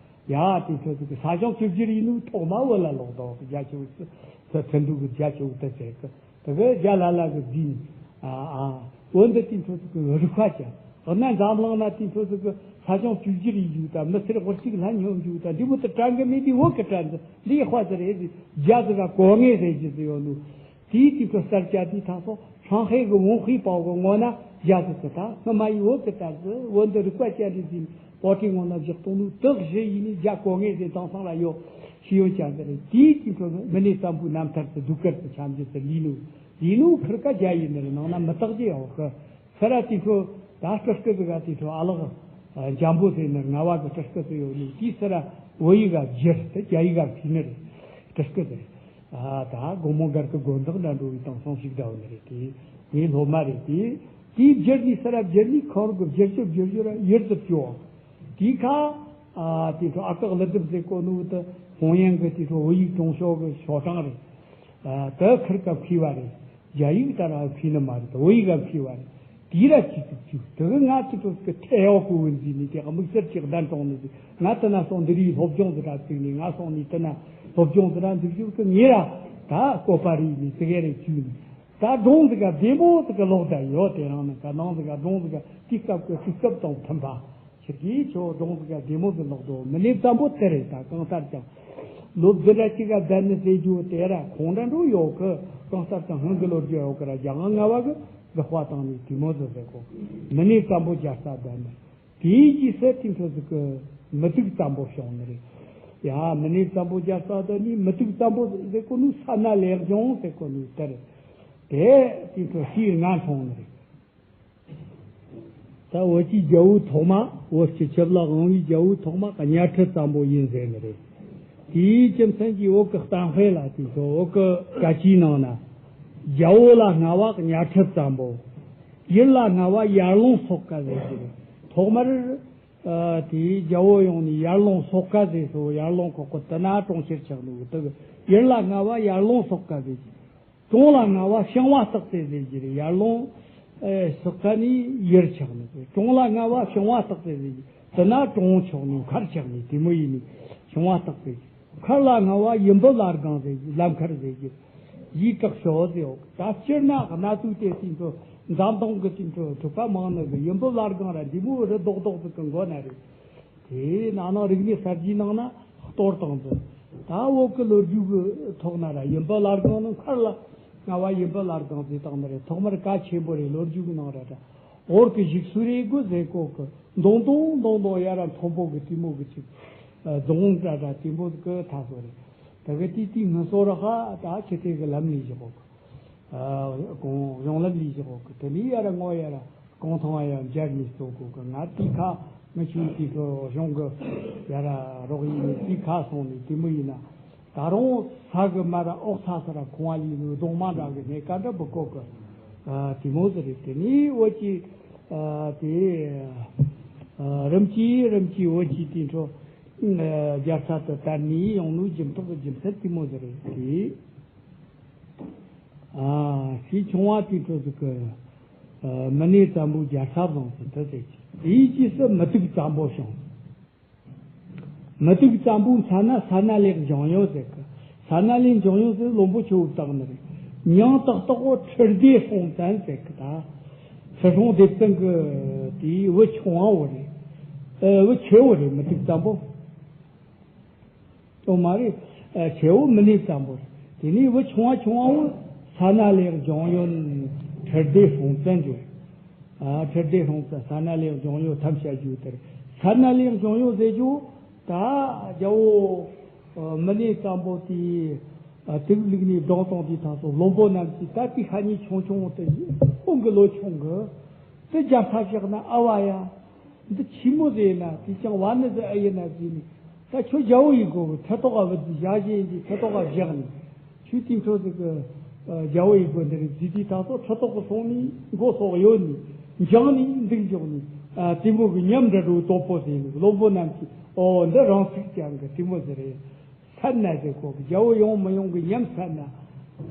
ཡ་དེའི་ཁྲོད་དུ་གི་ས་སྐྱོང་བཅུ་བཞི་ཡིན་ནོ་ཐོག་མ་བོད་ལ་ལོག་འདུག་གི། རྒྱ་ཆེ་བོ་ཚོ་ཚན་དུ་གི་རྒྱ་ཆེ་བོ་དེ་ཟེར་གི། དེ་གི་རྒྱ་ལ་ལ་གི་རྫིང་ཨ་ཨ་བོད་འདི་དེའི་ཁྲོད་དུ་གི་རིག་པ་ཅན། འོ་ན་འཛམ་གླིང་ན་དེའི་ཁྲོད་དུ་གི་ས་སྐྱོང་བཅུ་བཞི་རེ་ཡོད་ད། མི་སེར་ཧོར་གཅིག་ལྷན་སྙོམས་ཡོད་ད། འདི་མོ་དུ་དྲན་གི་མེད་དུས་བོད་གི་དྲན་ཟི་འདི་ཡི་དཔའ་ཟི་རེད་ཟི་རྒྱ་ཟི་ར་གོ་ངེས་ཟེར་གྱི་ཟི་ཡོད་ནོ། དེའི་དུས་ཀྱི་གསར་བྱ་དེའི་ཐ་སོ་ཧྲང་ཧེ་གི་ཝུན་ཧུའི་པའོ་གི་ངོ་ན་རྒྱ་ཟི་ཟི་ད་སྔ་མ་ཡི་བོད་གི་དྲན་ཟི། བོད་འདི་རིག་པ་ཅན་རེད་ཟི་པོ་ཏི་ངོ་ན་བཞག་གཏོང་ནོ་དག་བཞི་ཡིན་ནི་རྒྱ་གོ་ངེས་ཟི་དེང་སང་ར་ཡོད་ཤི་ཡོད་ཅན་ཟི་རེད། དེའི་དུས་ཀྱི་མི་ནི་བཙན་པོའི་རྣམ་ཐར་ཟི་གདུགས་དཀར་ཟི་འཆམ་གྱི་ཟི་ལི་ནོ་ལི་ནོ་ཁིར་ཀ་རྒྱ་ཡིན་ནི་རེད། ནང་ན་མི་རྟག་རྒྱུ་ཡོད་གི། སེ་ར་དེ་ཚོ་ད་སྤྲུལ་སྐུ་ཟིག་ག་དེ་ཚོ་ཨ་ལགས་འཇམ་པོ་ཟེར་ནི་ལྔ་བ་གི་སྤྲུལ་སྐུ་ཟིག་ཡོད་ནི་དེའི་སེ་ར་བོད་ཡིག་ག་བསྒྱུར་ཏེ་རྒྱ་ཡིག་ག་ཕུལ་ནི་རེད། སྤྲུལ་སྐུ་ཟིག་ཨ་ད་དགོང་མོ་སྒར་གི་དགོན་བདག་འདྲ་འགྲོ་བའི་དེང་སང་ཞིག་འདྲ་བོ་ནི་རེད། དེ་ངའི་སློབ་མ་རེད། དེ་དེའི་བསྒྱུར་ནི་སེ་ར་བསྒྱུར་ནི་ཁོར་གི་བསྒྱུར་རྒྱུ་བསྒྱུར་རྒྱུ་ར་ཡུར་དུ་བཅོ། དེའི་ཁ་ཨ་དེ་ཚོ་ཨ་ཀག་ལི་དིབ་ཟེར་གོ་ནོ་དེ་ཧོང་ཡང་གི་དེ་ཚོ་བོད་ཡིག་ཀྲུང་ཤོ་གི་ཤོ་གྲངས་རེད། ཨ་དེ་ཁིར་ཀ་ཕུལ་བ་རེད། རྒྱ་ཡིག་ལྟར་ཕུལ་ནི་མ་རེད། བོད་ཡིག་ལ་ཕུལ་བ་རེད། དེ་ར་ཅིག་ཏུ་བཅུག་དེ་གི་ང་ཅི་ཐོག་གི་ཐེ་ཡོག་གི་འོན་ཟིན་ནི་དེ་དམིགས་བསལ་གྱི་གདན་དྲངས་ནི་ཟིག་ང་དེ་ན་སོང་འདི་རིགས་སློབ་སྦྱོང་ཟིག་ར་བཙུགས་ནི་ང་སོང་ནི་དེ་ན་སློབ་སྦྱོང་ཟིག་ར་འཛུགས་རྒྱུ་གི་ངེད་ར་ད་བཀོད་པ་རིག་ནི་ཟི་གེ་རེ་བཅུག་ནི་ད་སྒྲུང་ཟིག་ག་བདེ་མོ་ཟིག་གི་ལོག་ད་ཡོད། དེ་རང་ནི་ག་ནང་ཟིག་ག་སྒྲུང་ཟིག་ག་དུས་སྐབས་གི་དུས་སྐབས་དང་མཐུན་པ། ཁྱེད་ཀྱིས་ཁྱོད་སྒྲུང་ཟིག་ག་བདེ་མོ་ཟིག་ལོག་དོ། མི་ནི་བཙན་པོ་དེ་རེད། ད་གང་ལྟར་ཀྱང་ལོ་བདུན་ར་གཅིག་ག་བསྡད་ནི་ཟེར་རྒྱུ་དེ་ར་ཁོང་འདྲ་འགྲོ་ཡོད་གི། གང་ལྟར་ཀྱང་སྔོན་གི་ལོ་རྒྱུས་ཡོད་གི་ར། རྒྱ་གར་ལྔ་བ་གི་དགག་པ་བཏང་ནི་དེ་མོ་ཟིག་ཟེར་གོ། མི་ནི་བཙན་པོ་རྒྱལ་ས་བསྡད་ནི་དེའི་རྗེས་སུ་དེ་ཚོ་ཟིག་གི་མི་སྡུག་བཙན་པོ་བྱུང་ནི་རེད། ཡ་མི་ནི་བཙན་པོ་རྒྱལ་ས་བསྡད་ནི་མི་སྡུག་བཙན་པོ་ཟེར་གོ་ནི་ས་ན་ལེགས་སྦྱོང་ཟེར་གོ་ནི་དེ་རེད། དེ་དེ་ཚོ་ཤིར་ང་འཁྲུངས་ནི་རེད། ད་བོད་ཀྱི་རྒྱལ་པོ་ཐོག་མ་བོད་ཀྱི་ཆུ་བླ་དབང་བའི་རྒྱལ་པོ་ཐོག་མ་གཉའ་ཁྲི་བཙན་པོ་ཡིན་ཟེར་ནི་རེད། དེའི་རྒྱུ་མཚན་གྱིས་བོད་ཀྱི་གཏམ་དཔེ་ལ་དེ་ཚོ་བོད་ཀྱི་སྐད་ཆའི་ནང་ན་རྒྱལ་པོ་ལ་ལྔ་བ་གཉའ་ཁྲི་བཙན་པོ། ཡུལ་ལ་ལྔ་བ་ཡར་ཀླུང་སོག་ཀ་ཟེར་གྱི་རེད། ཐོག་མར་ཨ་དེའི་རྒྱལ་པོ་ཡོང་ནས་ཡར་ཀླུང་སོག་ཀ་ཟེར་སོ། ཡར་ཀླུང་ཁོག་གི་དེ་ན་གྲོང་ཁྱེར་ཆགས་ནུ་དེ་གི་ཡུལ་ལ་ལྔ་བ་ཡར་ཀླུང་སོག་ཀ་ཟེར་གྱི། གྲོང་ལ་ལྔ་བ་ཞིང་བ་སྟག་རྩེ་ཟེར་གྱི་རེད། ཡར་ཀླུང་ཨེ་སོག་ཀ་ནས་ཡར་ཆགས་ནི་རེད། གྲོང་ལ་ལྔ་བ་ཞིང་བ་སྟག་རྩེ་ཟེར་གྱི། དེ་ན་གྲོང་ཆགས་ནི་མཁར་ཆགས་ནི་དེ་མོ་ཡིན་ནི་ཞིང་བ་སྟག་རྩེ། མཁར་ལ་ལྔ་བ་ཡུམ་བུ་བླ་སྒང་ཟེར་གྱི་ལམ་མཁར་ཟེར་གྱི་ཡི་བྲག་ཤོ་ཟེར་ཡོད། ད་སྤྱིར་ན་གནའ་དུས་དེ་དུས་ཚོ་འཛམ་གདོང་གི་དུས་ཚོ་གྲུབ་པ་མང་ནི་གི་ཡུམ་བུ་བླ་སྒང་ར་འདི་མོ་རི་རྡོག་རྡོག་ཟིག་གི་མགོ་ན་རེད། དེའི་ནང་ནང་རིག་གནས་གསར་བརྗེའི་ནང་ན་གཏོར་བཏང་ཚུལ། ད་བོད་ཀྱི་ལོ་རྒྱུས་ཀྱི་ཐོག་ན་ར་ཡུམ་བུ་བླ་སྒང་ནི་མཁར་ལ་ལྔ་བ་ཡུམ་བུ་བླ་སྒང་ཟེར་བཏང་ནི་རེད། ཐོག་མར་གལ་ཆེན་པོ་རེད། ལོ་རྒྱུས་ཀྱི་ནང་ར་ད་འོར་གྱི་བཞུགས་སུ་རེད་དགོས་ཟེར་གོ་གི། མདོང་མདོང་མདོང་མདོང་ཡ་ར་མཐོན་པོ་གི་དེ་མོ་གི་ཅིག་རྫོང་འདྲ་འདྲ་དེ་མོ་གི་ཐ་སོ་རེད། ད་གི་དེ་དེའི་ངུ་སོ་ར་ཧ་ད་ཁྱི་ཐེ་གི་ལམ་ནས་བཞག་གོ་གི། གཞུང་ལམ་ལས་བཞག་གི། དེ་ནས་ཡར་ངོ་ཡར་རྐང་ཐང་ཡར་འབྱར་ནས་ལྟོ་གོ་གི། ང་དེའི་ཁ་ང་ཆུང་དུས་ཚོད་གཞུང་གི་ཡར་རོགས་ཡིན་ནས་དེའི་ཁ་སོང་ནས་དེ་མོ་ཡིན་ན། ད་རུང་ས་གི་མར་འོག་ཚ་ས་ར་ཁོང་བ་ཡིན་ནས་གདོང་མ་འདྲ་གི་ནས་ཀ་འདྲ་བུ་གོ་གི། དེ་མོ་ཟེར་རེད། དེ་ནས་འོ་ཅི་དེ། རིམ་གྱིས་རིམ་གྱིས་བོད་ཀྱི་དེ་འཕྲོ་རྒྱལ་ས་དུ་དར་ནས་ཡོང་ནོ་རྒྱུ་མཐའ་རྒྱུ་མཚན་དེ་མོ་ཟིག་རེད་དེ། ཨ། ཞེས་ཆུང་བ་དེ་འཕྲོ་ཟིག་གི་མི་ནི་ཙམ་པོ་རྒྱལ་ས་བཟུང་ཟིན་དུ་ཟེར་གྱི། དེའི་རྗེས་སུ་མུ་ཏིག་ཙམ་པོ་བྱུང་། མུ་ཏིག་ཙམ་པོའི་མཚན་ན་ས་ན་ལས་འབྱུང་ཡོད་ཟེར་གི། ས་ན་ལས་འབྱུང་ཡོད་ཟེར་བློན་པོ་ཆུ་བོ་བཏགས་ནི་རེད། མྱིང་ཏག་ཏག་པོ་ཁྲི་ལྡེ་སྲོང་བཙན་ཟེར་གི། ད་ཁྲི་སྲོང་ལྡེ་བཙན་གི་དེའི་བུ་ཆུང་བ་བོ་རེད། ཨ། བུ་ཆེ་བོ་རེད། མུ་ཏིག་ཙམ་པོ། ཨོ་མ་རེད། ཨ། ཆེ་བོ་མུ་ནེ་ཙམ་པོ་རེད། དེ་ནས་བུ་ཆུང་བ་ཆུང་བ་བོ་ས་ན་ལས་འབྱུང་ཡོད། ཁྲི་ལྡེ་སྲོང་བཙན་བྱོས། ཨ། ཁྲི་ལྡེ་སྲོང་བཙན་ས་ན་ལས་འབྱུང་ཡོད་ཐམས་ཅད་རྒྱུ་དེར། ས་ན་ལས་འབྱུང་ཡོད་ཟེར་རྒྱུ་ད་རྒྱལ་བོ་མུ་ནེ་ཙམ་པོ་དེ་དུག་བླུགས་ནས་བྲང་བཏང་དུས་ཐག་སོ་བློན་པོ་རྣམས་ཀྱིས་ད་དེ་ཤ་ཉེ་ཆུང་ཆུང་དེ་ཁོང་གི་ལོ་ཆུང་གི་དེ་རྒྱལ་ས་བཞག་ན་ཨ་བ་ཡ། འདི་ཆི་མོ་ཟེར་ན་དེ་ཅང་བ་ནི་ཟེར་ཨེ་ཡིན་ན་ཟེར་ནས། ད་ཁྱོད་རྒྱལ་བོ་ཡི་སྒོ་གི་ཁྲི་ཐོག་ག་བུད་དེ་ཞག་བཞི་ཡིན་དེ་ཁྲི་ཐོག་ག་བཞག་ནས། ཁྱོད་དེ་འཕྲོ་ཟིག་གི་རྒྱལ་བོ་ཡི་སྒོ་འདི་རེད་ཟེར་དུས་ཐག་ཐོག་ཁྲི་ཐོག་གི་སོང་ནས་མགོ་སོག་གཡོན་ནས་འགྱིང་ནས་འདུག་འཇོག་ནས། ཨ། དེ་མོ་གི་ཉམས་འདྲ་འགྲོ་དོག་པོ་ཟེར་ནས་བློན་པོ་རྣམས་ཀྱིས་ཨོ་འདི་རང་ཚུགས་ཅན་གི་དེ་མོ་ཟིག་རེད། སད་ན་ཟེར་གོ་གི། རྒྱལ་བོ་ཡོང་མི་ཡོང་གི་ཉམས་སད་ན།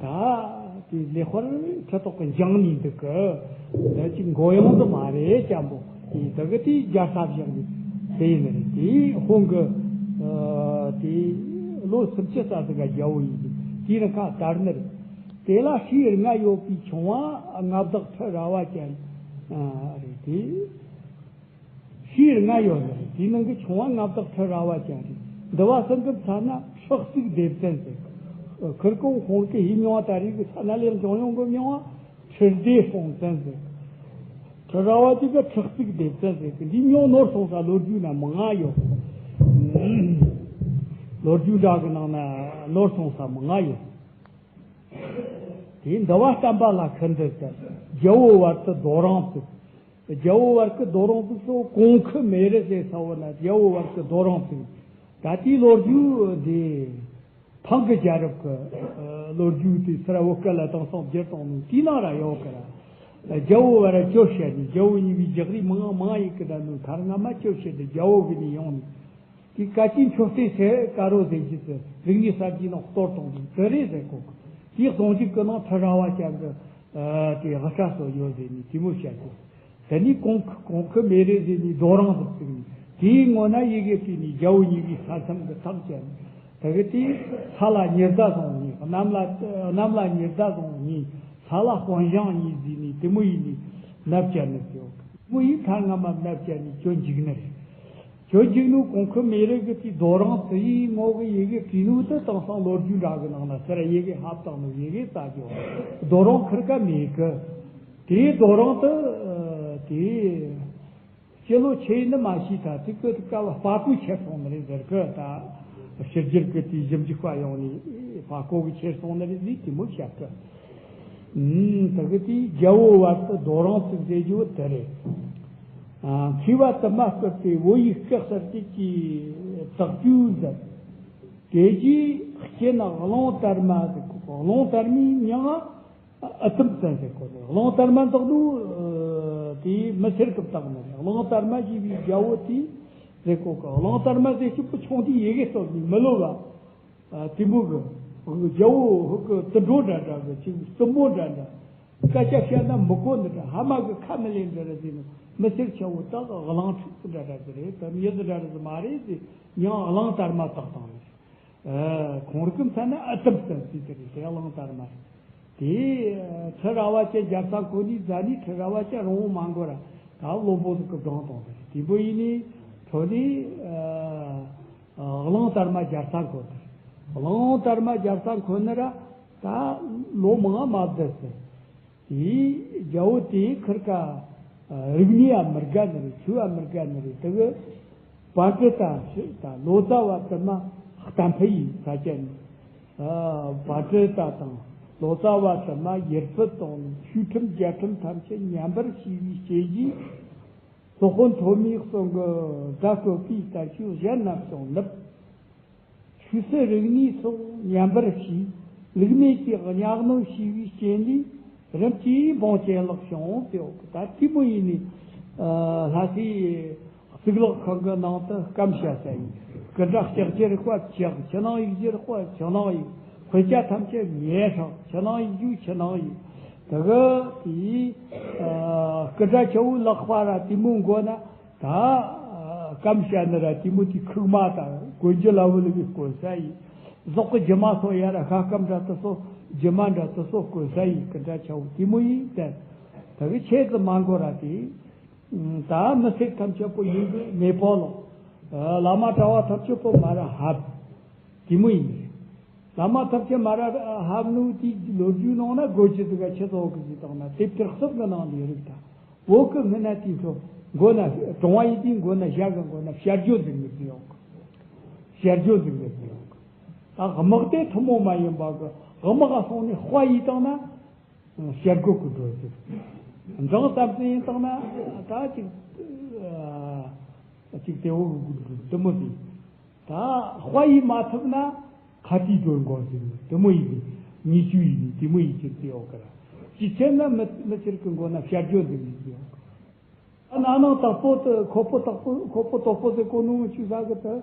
ད་དེ་ལེ་ཧོར་ཁྲི་ཐོག་གི་འགྱིང་ནས་འདུག་གི། ད་ཅིག་མགོ་ཡོང་དུ་མ་རེད་ཅམ་པོ། དེ་དག་གི་དེའི་རྒྱལ་ས་བཞག་ནས་དེ་ཡིན་ནི་རེད། དེའི་དཔུང་གི་ཨ་དེ་ལོ་སུམ་ཅུ་རྩ་གཅིག་ག་རྒྱལ་བོ་ཡིན་གི། དེའི་རིང་ཁ་དར་ནི་རེད། དེ་ལ་ཤེས་ལྔ་ཡོད་པའི་ཆུང་བ་མངའ་བདག་ཁྲི་རལ་པ་ཅན་རེད་དེ། ཤེས་ལྔ་ཡོད་ནི་རེད། དེའི་ནང་གི་ཆུང་བ་མངའ་བདག་ཁྲི་རལ་པ་ཅན་རེད། འདི་བ་གསུམ་གི་མཚན་ན་ཁྲི་གཙུག་ལྡེ་བཙན་ཟེར། ཁིར་ཀོང་ཁོང་གི་ཡིད་མྱོང་བ་ད་རེས་ཀྱི་ས་ན་ལས་འབྱུང་ཡོང་གི་མྱོང་བ་ཁྲི་ལྡེ་སྲོང་བཙན་ཟེར། ཁྲི་རལ་པ་ཅན་གི་ཁྲི་གཙུག་ལྡེ་བཙན་ཟེར་གི། འདི་མྱོང་ནོར་སོང་ས་ལོ་རྒྱུས་ན་མང་ང་ཡོད། ལོ་རྒྱུས་འདྲ་གི་ནང་ན་ནོར་སོང་ས་མང་ང་ཡོད། དེའི་འདི་བ་བསྟན་པ་ལ་ཁུར་འདི་ཟེར། རྒྱལ་བོ་བར་དུ་རྡོ་རིང་བཙུགས། རྒྱལ་བོ་བར་གྱི་རྡོ་རིང་བཙུགས་སོ། གོང་ཁུ་མེ་རི་ཟེར་ས་བོ་ན་རྒྱལ་བོ་བར་གྱི་རྡོ་རིང་བཙུགས། ད་ལྟའི་ལོ་རྒྱུས་འདི་ཕང་གི་རྒྱལ་རབས་ཀྱི་ལོ་རྒྱུས་དེ་སི་ར་བོད་སྐད་ལ་དེང་སང་བསྒྱུར་བཏང་ནས་དེའི་ནང་ར་ཡོད་གི་ར། རྒྱལ་བོ་བར་གྱོད་བཤད་ནས་རྒྱལ་བོ་གཉིས་པའི་རྒྱག་རེས་མང་མང་ཡིན་གི། ད་ནི་མཐར་སྔ་མ་གྱོད་བཤད་དེ་རྒྱལ་བོ་གི་ནས་ཡོང་ནས། དེ་བཀའ་ཅིན་མཆོད་རྟེན་ཟེར་དཀར་རོ་ཟེར་གྱི་ཚེ་རིག་གནས་གསར་བརྗེའི་ནང་གཏོར་གཏོང་གི་དེ་རེད་ཟེར་གོ། དེའི་གདུང་རྒྱུད་ཀྱི་ནང་ཁྲི་རལ་པ་ཅན་གྱི་ཨ་དེ་དབུ་སྐྲ་སོགས་ཡོད་ཟེར་ནས་དེ་མོ་བཤད་གོ། དེ་ནས་གོང་ཁུ་གོང་ཁུ་མེ་རི་ཟེར་ནས་རྡོ་རིང་དུ་བཙུགས་ནས་དེའི་ངོ་ན་ཡི་གེ་བྲིས་ནས་རྒྱལ་བོ་གཉིས་ཀྱི་ས་མཚམས་ཀྱི་ཐག་བཅད་ནས། དེ་གི་དེ་ས་ལ་ཉི་ཟླ་བཟུང་གཉིས། གནམ་ལ་གནམ་ལ་ཉི་ཟླ་བཟུང་གཉིས། ས་ལ་དཔོན་ཞང་གཉིས་ཟེར་ནས་དེ་མོ་ཡིན་ནས་མནའ་བཅད་ནས་ཡོད། དེ་མོ་ཡིན་མཐའ་སྔ་མ་མནའ་བཅད་ནས་གྱོད་འཇིགས་ནི་རེད། ཁྱོད་ཅིག་ནུ་གོང་ཁུ་མེ་རི་གི་དེའི་རྡོ་རིང་དེ་ཡི་ངོ་གི་ཡི་གེ་བྲིས་ནུ་དེ་དེང་སང་ལོ་རྒྱུས་འདྲ་གི་ནང་ན་ཟེར་ཡི་གེ་ཧབ་བཏང་ནུ་ཡི་གེ་ཙ་གི་རྡོ་རིང་ཁིར་ཀ་མེད་གི། དེའི་རྡོ་རིང་དེ་དེ་སྤྱི་ལོ་ཆེ་ཡིན་ནི་མ་ཤེས། ད་དེ་ཀི་དེ་ཀ་བ་དཔའ་བོས་ཁྱེར་སོང་ནི་རེད་ཟེར་གི། ད་ཕྱི་རྒྱལ་གི་དེའི་ཞིབ་འཇུག་པ་ཡོང་ནི་དཔའ་བོ་གིས་ཁྱེར་སོང་ནི་རེད་ཟེར་དེ་མོ་བཤད་གི། ཨུམ། དེ་གི་དེའི་རྒྱལ་བོ་བར་དུ་རྡོ་རིང་བཙུགས་ཟེར་རྒྱུ་དེ་རེད། ཨ། མཁས་པ་དུ་མ་བཀུར་ཏེ་བོད་ཡིག་སྐད་གསར་བཅད་ཀྱི་བརྟག་དཔྱད་མཛད། དེ་རྗེས་སྤྱན་གླང་དར་མ་ཟེར་གོ། གླང་དར་མའི་མྱིང་ཨ་དམ་བཙན་ཟེར་གོ་ནི། གླང་དར་མ་འདོགས་ནུ་དེའི་མི་སེར་གི་བཏགས་ནི་རེད། གླང་དར་མ་ཞེས་པའི་རྒྱལ་བོ་དེ་ཟེར་གོ་གི། གླང་དར་མ་ཟེར་ཞིག་པོ་ཆུང་དུས་ཡི་གེ་སོགས་ནི་མི་ལོ་བ། ཨ། དེ་མོ་གི་རྒྱལ་བོ་ཧུ་གི་དུད་འགྲོ་འདྲ་འདྲ་གི་ཅིག་རྩུབ་མོ་འདྲ་འདྲ། སྐད་ཆ་བཤད་ན་མི་གོ་འདི་འདྲ། ཧ་མ་གི་ཁ་མི་ལེན་འདྲ་ར་ཟེར་ནས་མི་སེར་ཆེ་བོ་དག་གླང་ཕྲུག་འདྲ་འདྲ་ཟེར་རེད། དམ་ཡུལ་འདྲ་ར་ཟེར་མ་རེད་ཟེར། མྱིང་གླང་དར་མ་བཏགས་བཏང་ནས། ཨ། ཁོང་རིགས་མཚན་ན་ཨ་དམ་བཙན་ཟེར་དེ་རེད། དེ་གླང་དར་མ་རེད། དེ་ཁྲི་རལ་པ་ཅན་རྒྱལ་ས་འཁོད་ནས་རྫ་ནས་ཁྲི་རལ་པ་ཅན་རིང་བོ་མ་འགོར་ར་ད་བློན་པོ་ཟིག་གི་སྒང་དང་དེ་རེད། དེ་འབོ་ཡིན་ནས་ཁྲོ་ནས་ཨ། གླང་དར་མ་རྒྱལ་ས་འཁོད་དེ་རེད། གླང་དར་མ་རྒྱལ་ས་འཁོད་ནི་ར་ད་ལོ་མང་མ་བསྡད་ཟེར། དེའི་རྒྱལ་བོ་དེའི་ཁིར་ཀ་རིག་གནས་ཡ་མི་དགའ་ནི་རེད། ཆོས་ཡ་མི་དགའ་ནི་རེད། དེ་གི་བ་ཀི་ཏ་ཞེས་དང་ལོ་ཙཱ་བ་དུ་མ་གཏམ་ཕུད་ཡིན་ས་ཅན། བ་ཀི་ཏ་དང་ལོ་ཙཱ་བ་དུ་མ་ཡིར་ཕུད་དང་ཆོས་ཁྲིམས་རྒྱལ་ཁྲིམས་ཐམས་ཅད་ཉམས་པར་བྱས་པའི་རྐྱེན་གྱིས། སློབ་དཔོན་ཐོན་མིའི་གསུང་གི་བརྡ་བཀོད་པའི་ལྟར་ཆོས་གཞན་རྣམས་ཀྱང་ནུབ། ཆོས་སྲིད་རིག་གནས་སོགས་ཉམས་པར་བྱས། ལུགས་མེད་ཀྱི་གཉའ་གནོན་བྱས་པའི་རྐྱེན་ལས་རིམ་གྱིས་འབངས་གྱེན་ལོག་བྱུང་སྟེ། ད་དེ་མོ་ཡིན་ནི། ལྷ་སའི་ གཙུག་ལག་ཁང་གི་ནང་དུ་སྐམ་བྱ་ས་ཡིན། སྐུ་འདྲ་ལྕགས་ཀྱི་རིགས་པ་ལྕགས། ཕྱི་ནང་ཡིག་ཀྱི་རིགས་པ་ཕྱི་ནང་ཡིག་དཔེ་ཆ་ཐམས་ཅད་ངེས་ཧྲག་ཕྱི་ནང་ཡིག་རྒྱུ་ཕྱི་ནང་ཡིག་དེ་གི་དེའི་སྐུ་འདྲ་ཆེ་བོའི་ལག་པ་ར་དེ་མོ་མགོ་ན། ད་སྐམ་བྱ་ནི་ར་དེ་མོ་དེ་ཁུག་མ་དང་གོན་རྒྱུ་ལ་བུ་ལ་བུའི་གོན་ས་ཡིན། ཟོག་གི་རྒྱུ་མ་སོགས་ཡ་ར་ཤ་སྐམ་འདྲ་དེ་སོགས་རྒྱུ་མ་འདྲ་དེ་སོགས་གོན་ས་ཡིན། སྐུ་འདྲ་ཆེ་བོ་དེ་མོ་ཡིན་ཏེ། དེ་གི་ཆེད་དུ་མ་འགོར་ར་དེ། ད་མི་སེར་ཐམས་ཅད་པོ་ཡིན་གི་མེ་ཕོ་ལོ། བླ་མ་གྲྭ་བ་ཐམས་ཅད་པོ་མ་ར་ཧབ། དེ་མོ་ཡིན། བླ་མ་ཐམས་ཅད་མ་ར་ཧབ་ནུ་དེ་ལོ་རྒྱུས་ནང་ན་སྒོ་ཅི་ཟིག་ག་ཆི་ཟོག་གི་ཟིག་དང་ན་དེབ་ཐེར་གསུམ་གི་ནང་ལས་རིགས་དང་། བོད་གི་སྔ་ན་དེའི་འཕྲོ་མགོ་ན་གྲོང་བ་ཡིན་དེའི་མགོ་ན་ཞྭ་གི་མགོ་ན་བྱ་རྒྱུ་ཟིག་ནི་ཟིག་ཡོང་གི། བྱ་རྒྱུ་ཟིག་ནི་ཟིག་ཡོང་གི། ད་དམག་དེ་ཐུན་མོང་མ་ཡིན་པ་གི་དམག་ག་སོང་ནས་དཔའ་ཡིས་བཏང་ན། བྱ་རྒོད་ཀྱི་སྒྲོ་ཟིག་འབྲང་ཙམ་ཟིག་ཡིན་བཏང་ན་ད་ཅིག་ཅིག་དེ་འོ་འདི་མོ་ཟིག་ད་དཔའ་ཡིས་མ་ཐུབ་ན་ཁ་ཏིའི་སྒྲོ་འགོ་ཟིག་དེ་མོ་ཡིན་ནི་ཉེས་སྤྱོད་ཡིན་ནི་དེ་མོ་ཡིན་གྱི་དེ་འོ་ག་ར། ཅི་ཆེ་ན་མི་མི་ཚེར་གི་མགོ་ན་བྱ་རྒོད་ཟིག་ཡིན་གྱི་འོ་ག་ན་ནང་དག་པོ་དུ་ཁོ་པོ་དག་པོ་ཁོ་པོ་དོག་པོ་ཟེར་གོ་ནོ་ཆུ་ས་གི་དུ།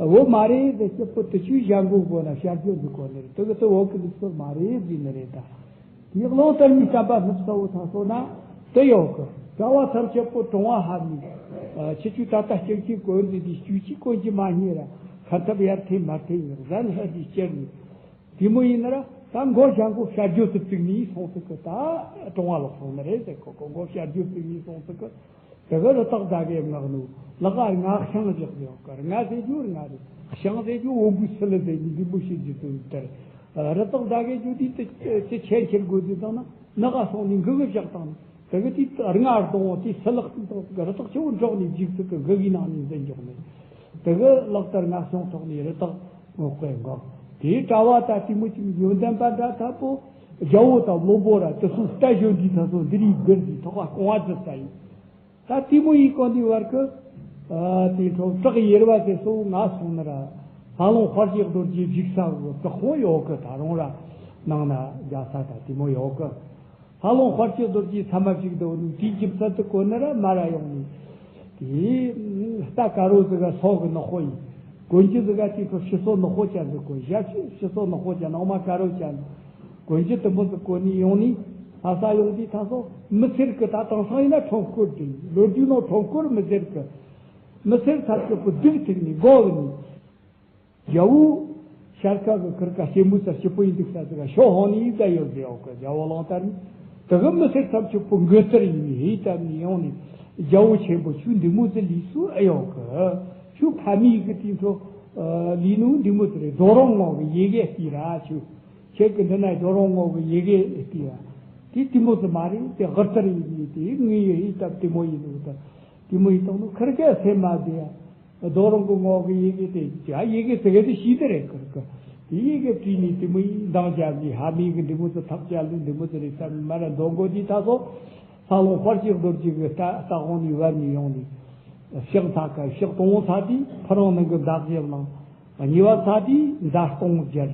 འོ་མ་རེད་ཟེར་སྐྱིད་པོ་དུ་ཆུའི་བྱ་མགོ་མགོ་ན་བྱ་རྒྱུ་འདི་གོ་ནི་རེད། དུ་གི་དུ་འོ་གི་ལུགས་སྲོལ་མ་རེད་ཟེར་ནི་རེད་ད། དེ་བློ་ལྟར་མི་བསམ་པ་སྣུབ་ས་བོ་ཐང་སོ་ན་དུ་ཡོད་གི། གྲྭ་བ་ཐམས་ཅད་པོ་གྲོང་བ་ཧ་མི། ཁྱི་ཆུ་ད་ལྟ་སྐྱེག་ཆི་གོན་ཟེར་དུས་ཆུ་ཆི་གོན་གྱི་མ་རྙེད་ར་ཁ་ཐབ་ཡར་ཐེ་མར་ཐེ་ཡོད་ཟན་ཧ་དུས་སྐྱེར་ནི། དེ་མོ་ཡིན་ན་ར་ད་མགོ་བྱ་མགོ་བྱ་རྒྱུ་དུ་བཙུགས་ནས་སོང་ཟིག་གི། ད་གྲོང་བ་ལོག་སོང་ནི་རེད་ཟེར་གོ་གོ་མགོ་བྱ་རྒྱུ་བཙུགས་ནས་སོང་ཟིག་གི། དེ་གི་རི་དྭགས་ད་གའི་མངགས་ནུ་ལག་ག་རྔ་ཤང་བཞག་ཡོད་གི། རྔ་ཟེར་རྒྱུ་རྔ་རེད། ཤང་ཟེར་རྒྱུ་བོན་པོའི་སིལ་ལི་ཟེར་ནི་འདི་མོ་ཞིག་རྒྱུ་དུ་དར། རི་དྭགས་ད་གའི་རྒྱུ་དེ་དེ་ཆེན་ཁྱེར་དགོས་དུས་དང་ན་ནག་ག་སོང་ནས་འགུ་གི་བཞག་དང་། དེ་གི་དེ་རྔ་གཏོང་བ་དེ་སིལ་ལག་དེ་དང་རི་དྭགས་ཆེ་བོ་འབྲོག་ནས་འཇིག་ཚིག་གི་འགུ་གི་ནང་ནས་འཛིན་འཇོག་ནས། དེ་གི་ལག་ལྟར་རྔ་ཤང་ཐོག་ནས་རི་དྭགས། ངོ་སྐལ་འགག་དེའི་གྲྭ་བ་ད་དེ་མོ་ཅིག་ཡོན་ཏན་པ་འདྲ་ཐབ་པོ། རྒྱལ་བོ་དང་བློན་པོ་ར་དུ་སུ་རྟ་གཞོན་དུས་ད་སོ་འདི་རིགས་དགོན་གྱི་ཐོག་ཁ་སྐོང་བ་ཙི་ས་ཡིན། ད་དེ་མོ་ཡིན་གོ་འདི་བར་གི། དེ་འཕྲོ་བྲག་ཡེར་བ་དེ་སོ་ང་སོང་ན་ར། ལྷ་ལུང་དཔལ་གྱི་རྡོ་རྗེ་བཞུགས་ས་གི་བྲག་ཁོང་ཡོད་གི། ད་རུང་ར་ནང་ན་རྒྱ་ས་ད་དེ་མོ་ཡོད་གི། ལྷ་ལུང་དཔལ་གྱི་རྡོ་རྗེ་ཚ་མ་ཞིག་འདུག་ནི་དེའི་རྒྱུ་མཚན་དུ་གོ་ནི་ར་མ་ར་ཡོང་ནི། དེའི་རྟ་དཀར་རོ་ཟིག་ག་སོག་གི་ནག་པོ་ཡིན། གོན་རྒྱུ་ཟིག་ག་དེ་ཚོ་ཕྱི་སོ་ནག་པོ་ཅན་ཟིག་གོན། ཞབས་ཕྱི་སོ་ནག་པོ་ཅན་ནང་མ་དཀར་རོ་ཅན། གོན་རྒྱུ་དུམ་བུ་ཟིག་གོན་ནི་ཡོང་ནི། ལྷ་ས་ཡོང་དུས་ད་སོ་མི་ཚེར་གི་ད་དེང་སང་ཡིན་ན་ཁྲོམ་སྐོར་དེ་ལོ་རྒྱུས་ནང་ཁྲོམ་སྐོར་མི་ཟེར་གི། མི་ཚེར་ཚར་གི་པོ་སྡུག་ཐུག་ནི་སྒོ་གི་ནི། རྒྱལ་བོ་ཤར་ཁ་གི་ཁུར་ཁ་སྐྱེད་མོས་ཚལ་སྐྱིད་པོ་ཡིན་འདུག་ས་ཟིག་ག་ཤོ་ཧོང་ནི་ཡིན་ད་ཡོད་ཟེར་ཡོད་གི། རྒྱལ་བོ་གླང་དར་ནི་དེ་གི་མི་སེར་ཐམས་ཅད་པོ་མགོ་ལྟར་ཡིན་ནི་ཧེ་བཏབ་ནི་ཡོང་ནི། རྒྱལ་བོ་ཆེན་པོ་ཁྱོད་འདི་མོ་ཟིག་ལུས་སུ་ཨེ་ཡོད་གི། ཁྱོད་ཕ་མེས་གི་དེ་ཚོ་ལུས་ནུ་འདི་མོ་ཟིག་རེད། རྡོ་རོང་ངོགས་གི་ཡི་གེ་ལྟོས་ར། ཁྱོད་ཁྱེད་གི་འདི་ན་རྡོ་རོང་ངོགས་གི་ཡི་གེ་ལྟོས་ར། དེ་དེ་མོ་ཟིག་མ་རེད། དེ་གི་ལྟར་ཡིན་ནི་དེ་ངའི་ཡི་ཧེ་བཏབ་དེ་མོ་ཡིན་ནོ་ད། དེ་མོ་ཡིན་དང་ནོ་ཁིར་ཀའི་སེམས་མ་བདེ་ཡ། རྡོ་རོང་གི་ངོགས་གི་ཡི་གེ་དེ་ཡ་ཡི་གེ་ཟེར་གི་དེ་ཤེས་དེ་རེད། ཁིར་ཀ་དེ་ཡི་གེ་བྲིས་ནས་དེ་མོ་ཡིན་འདང་བརྒྱབ་ནས་ཕ་མེས་གི་འདི་མོ་ཚོ་ཐག་བཅད་ལུས་འདི་མོ་ཚོ་རེད་བསམ་མ་ར་འདོན་དགོས་དུས་ད་སོ། ལྷ་ལུང་དཔལ་གྱི་རྡོ་རྗེ་གི་རྟ་རྟ་དབང་ནས་བབས་ནས་ཡོང་ནས། ཕྱག་འཚལ་ཀ་ཕྱག་དང་པོ་འཚལ་དུས་ཕ་རོལ་ནང་གི་མདའ་བཞི་བླངས། གཉིས་པ་འཚལ་དུས་མདའ་སྟོང་སྦྱར།